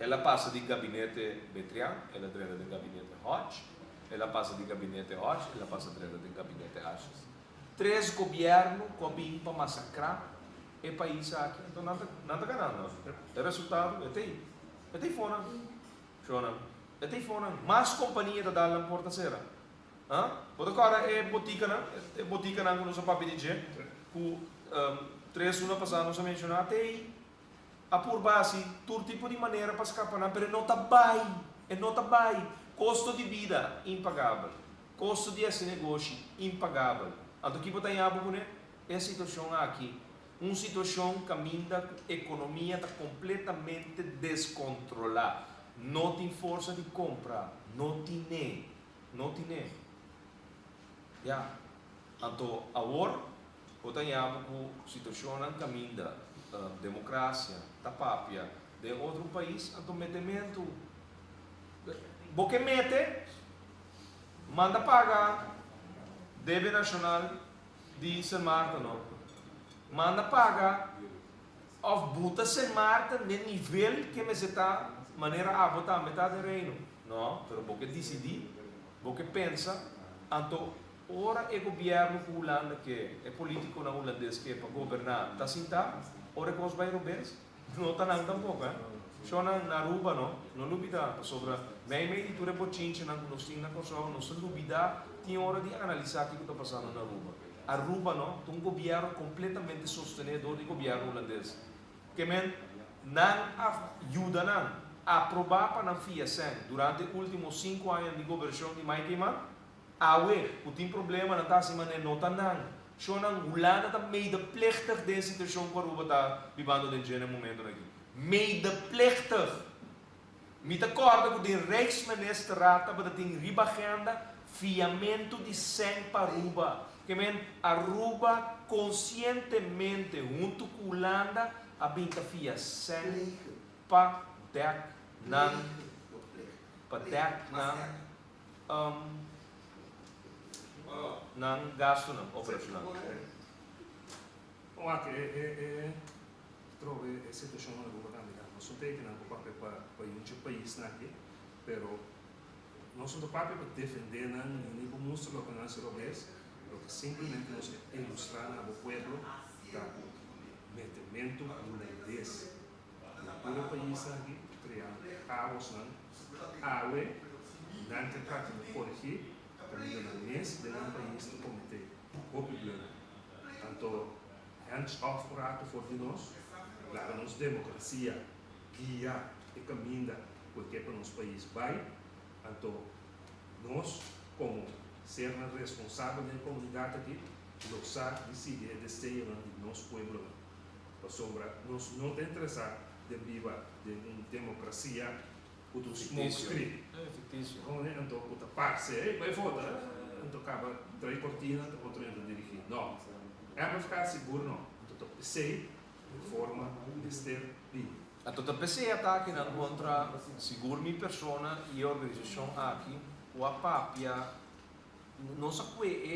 El a pasa di gabinete Betrian, el a drenta den gabinete Hodge, el a pasa di gabinete Hodge, el a pasa drenta den gabinete Asjes. Tres gobièrnu ku a bin pa masakrá e pais aki, anto nan ta nan ta ganando. E resultado e ta ei. E ta ei fonan, shonnan. E ta ei fonan. Mas kompania ta dal nan porta sera. Ha? Bo ta kòrda e botikanan, e botikanan ku nos a papia di dje, ku tres luna pasá nos a menshoná, ta ei. A purba hasi tur tipo di manera pa skapa nan, pero e no ta bai, e no ta bai. Kosto di bida, impagabel. Kosto di hasi negoshi, impagabel. Anto ki bo ta yabu kuné? E situashon aki, un situashon kaminda ku ekonomia ta kompletamente deskontrolá. No tin forsa di kompra, no tine, no tine. Ya. Anto awor bo ta yabu ku situashonnan kaminda demokrasia ta papia den otro pais, anto metementu bo ke mete, manda paga debe nashonal di Sint Maarten no, manda paga òf buta Sint Maarten den nivel ke mester ta manera abo tambe ta den Reino, no, pero bo ke disidí, bo ke pensa, anto. Ora e gobièrnu ku Hulanda ke, e polítikonan hulandes ke pa goberná ta sintá, ora e kos bai robes, no ta nan tampoko, eh. Shonnan na Aruba no, no lubidá, pasobra meimei di tur e bochinchenan ku nos tin na Kòrsou, nos ta lubidá tin ora di analisá kiko ta pasando na Aruba. Aruba no, ta un gobièrnu kompletamente sostené dor di gobièrnu hulandes. Ke men, nan a yuda nan aprobá pa nan fia sèn durante e último sinku añanan di gobershon di Mike Eman. Awe, ku tin problema nan ta hasi manera no ta nan. Shonnan, Hulanda ta medeplichtig den e situashon ku Aruba ta bibando den dje na e momentonan aki. Medeplichtig! Mi ta kòrda ku den Rijksministerraad tabata tin riba agenda fiamentu di sèn pa Aruba. Ke men, Aruba konsientemente huntu ku Hulanda a bin ta fia sèn pa dèk nan, pa dèk nan. Nan gastunan operashonal. Wak e e e trobe e situashon na Aruba tambe ta. Nos no teken nan ku papia pa pa yunchi paisnan aki, pero nos no ta papia pa defende nan ni pa mustra loke nan hasi robes, loke simplemente nos ke ilustra na bo pueblo ta ku metementu hulandes Na tur e paisnan aki ta kreando kaosnan. Awe nan ke trata di korigí kaminda nan mes den nan pais ta kometé hopi blunder. Anto hands off un rato for di nos, laga nos demokrasia guia e kaminda ku e ke pa nos pais bai. Anto nos komo sernan responsabel den e komunidat aki lo sa di sigui e deseonan di nos pueblonan. Pasobra nos no ta interesá den biba den un demokrasia ku ta un smoke Ficticio. screen. E ficticio. Kon anto ku ta parse, ey, bai vota, anto kaba trae kortina, anto otro hende ta dirigí. No. MFK sigur no. Anto ta p'esei reforma mester bini. Anto ta p'esei atakenan kontra sigur mi persona i e organisashon aki ku a papia nos a kue e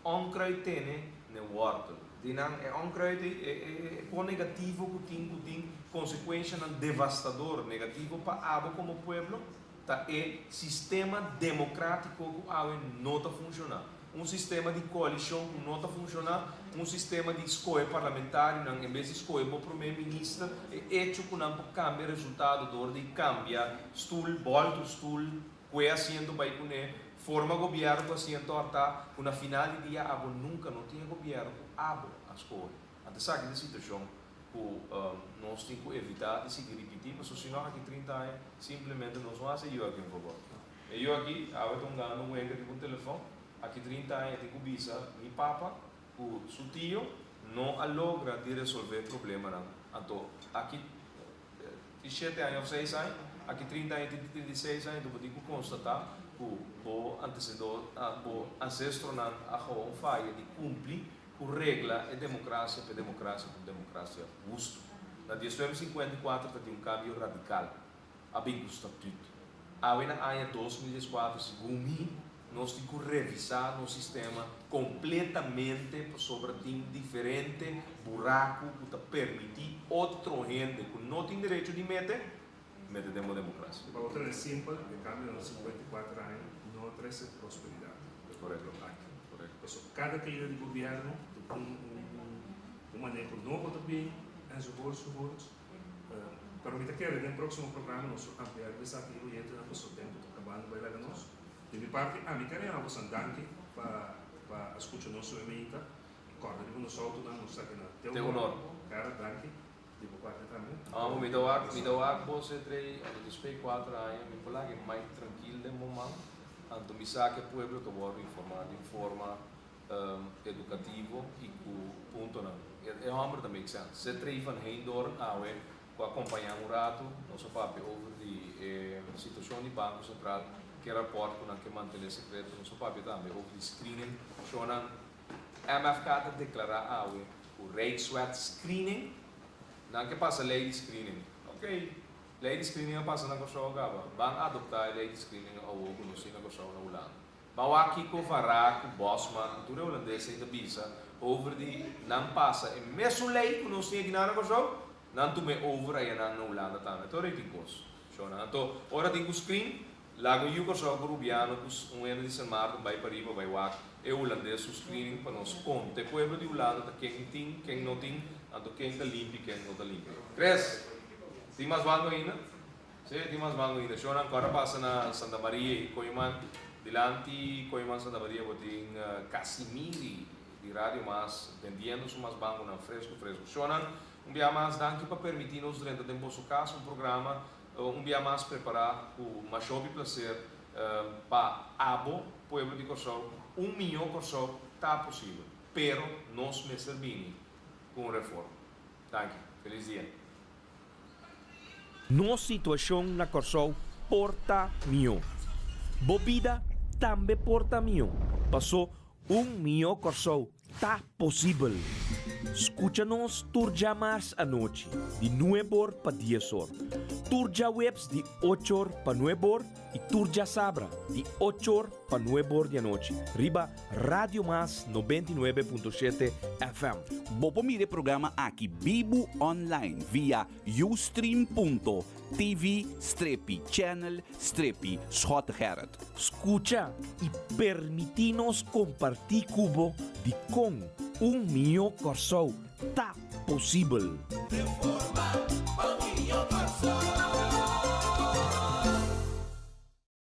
onkruid tene n'e wortel di nan. E onkruid ei, e e kon negativo ku tin ku tin konsekuenshanan devastador negativo pa abo komo pueblo, ta e sistema demokratiko ku awe no ta funshoná. Un sistema di koalishon ku no ta funshoná, un sistema di skohe parlamentarionan en bes di skohe bo prome minister, e echo ku nan por kambia resultado dor di kambia stul, bòltu stul, Kue asiento bai kuné, forma gobièrnu ku asiento hartá, ku na final di dia abo nunka no tin e gobièrnu ku abo a skohe. Anto esaki ta e situashon ku nos tin ku evitá di sigui ripití, pasobra si no aki 30 aña simplemente nos no hasi e yu aki un fabor. E yu aki awe ta hungando un wega riba un telefòn, aki 30 aña e tin ku bisa mi papa ku su tio no a logra di resolvé problemanan. Anto aki Tin shete aña of seis aña, aki 30 aña tin 36 aña, bo tin ku konstatá ku bo antesedor, bo ansestronan a gewoon faya di kumpli ku regla e demokrasia pa e demokrasia ta un demokrasia hustu. Na 1954 ta tin un kambio radikal a bin ku statut. Awe na aña 2014 segun mi nos tin ku revisá nos sistema kompletamente pasobra tin diferente buraku ku ta permití otro hende ku no tin derecho di mete, mete den bo demokrasia. Pa otro hende simpel, e kambio na 54 aña no a trese prosperidat pa e pueblo aki. Pasobra kada kaida di gobièrnu ta un un maneho nobo ta bin enzovoorts enzovoorts. Pero mi ta kere den próksimo programa nos lo amplia riba esaki i oyentenan pasobra tempu ta kabando bai laga nos. Di mi parti ami kere yama bosan danki pa pa a skucha nos su emeita. Kòrda riba nos outonan nos ta kina te honor. Kara danki di bo parti tambe. Amo mi ta wak mi ta wak bo se trei anto despues di kuater aña mi por laga e mic trankil den bo man anto mi sa ke pueblo ta wòrdu informá di un forma edukativo i ku puntonan. E hòmber ta make sense. Se trei van Heendoorn awe Ku a kompañá un ratu, nos a papia over di e situashon di Banko Sentral, ke rapòrt ku nan ke mantené sekreto. Nos a papia tambe over di screening. Shownan MFK ta deklará awe ku Rijkswet screening, nan ke pasa lei di screening. Ok, lei di screening a pasa na Kòrsou kaba. Ban adoptá e lei di screening awor ku nos tin na Kòrsou na Hulanda. Ban wak kiko Van Raak ku Bosman ku tur e hulandes ei ta bisa over di nan pasa e mesun lei ku nos tin aki na Kòrsou. Nan tum'é over aya nan na Hulanda tambe. Tur ei tin kos. Shownan. Anto, ora tin ku screen, laga un yu Kòrsou ku Rubiano ku un hende di Sint Maarten bai pariba bai wak e hulandes su screening pa nos konta e pueblo di Hulanda ta ken tin, ken no tin, anto ken ta limpi, ken no ta limpi. Chris, tin mas bango ainda? Sí, tin mas bango ainda. Shownan, ku ora pasa na Santa Maria i Kooiman, dilanti Kooiman Santa Maria bo tin Casimiri di Radio Mas bendiendo su mas bangonan fresku fresku. Shownan, Un bia mas danki pa permití nos drenta den boso kas, un programa un bia mas prepará ku mashopi plaser pa abo, pueblo di Kòrsou. Un mihó Kòrsou ta posibel, pero nos mester bini ku un reforma. Danki. Felis dia. Nos situashon na Kòrsou por ta mihó. Bo bida tambe por ta mihó, pasó un mihó Kòrsou Ta posibel! Skucha nos tur djamars anochi di nuebor pa diesor, tur djaweps di ochor pa nuebor i tur djasabra di ochor pa nuebor di anochi riba Radio Mas 99.7 FM. Bo por mira e programa aki bibu online via ustream.tv strepi channel strepi Schottegerrit. Skucha i permití nos kompartí ku bo dikon un mihó Kòrsou ta posibel. Reforma pa mihó Kòrsou.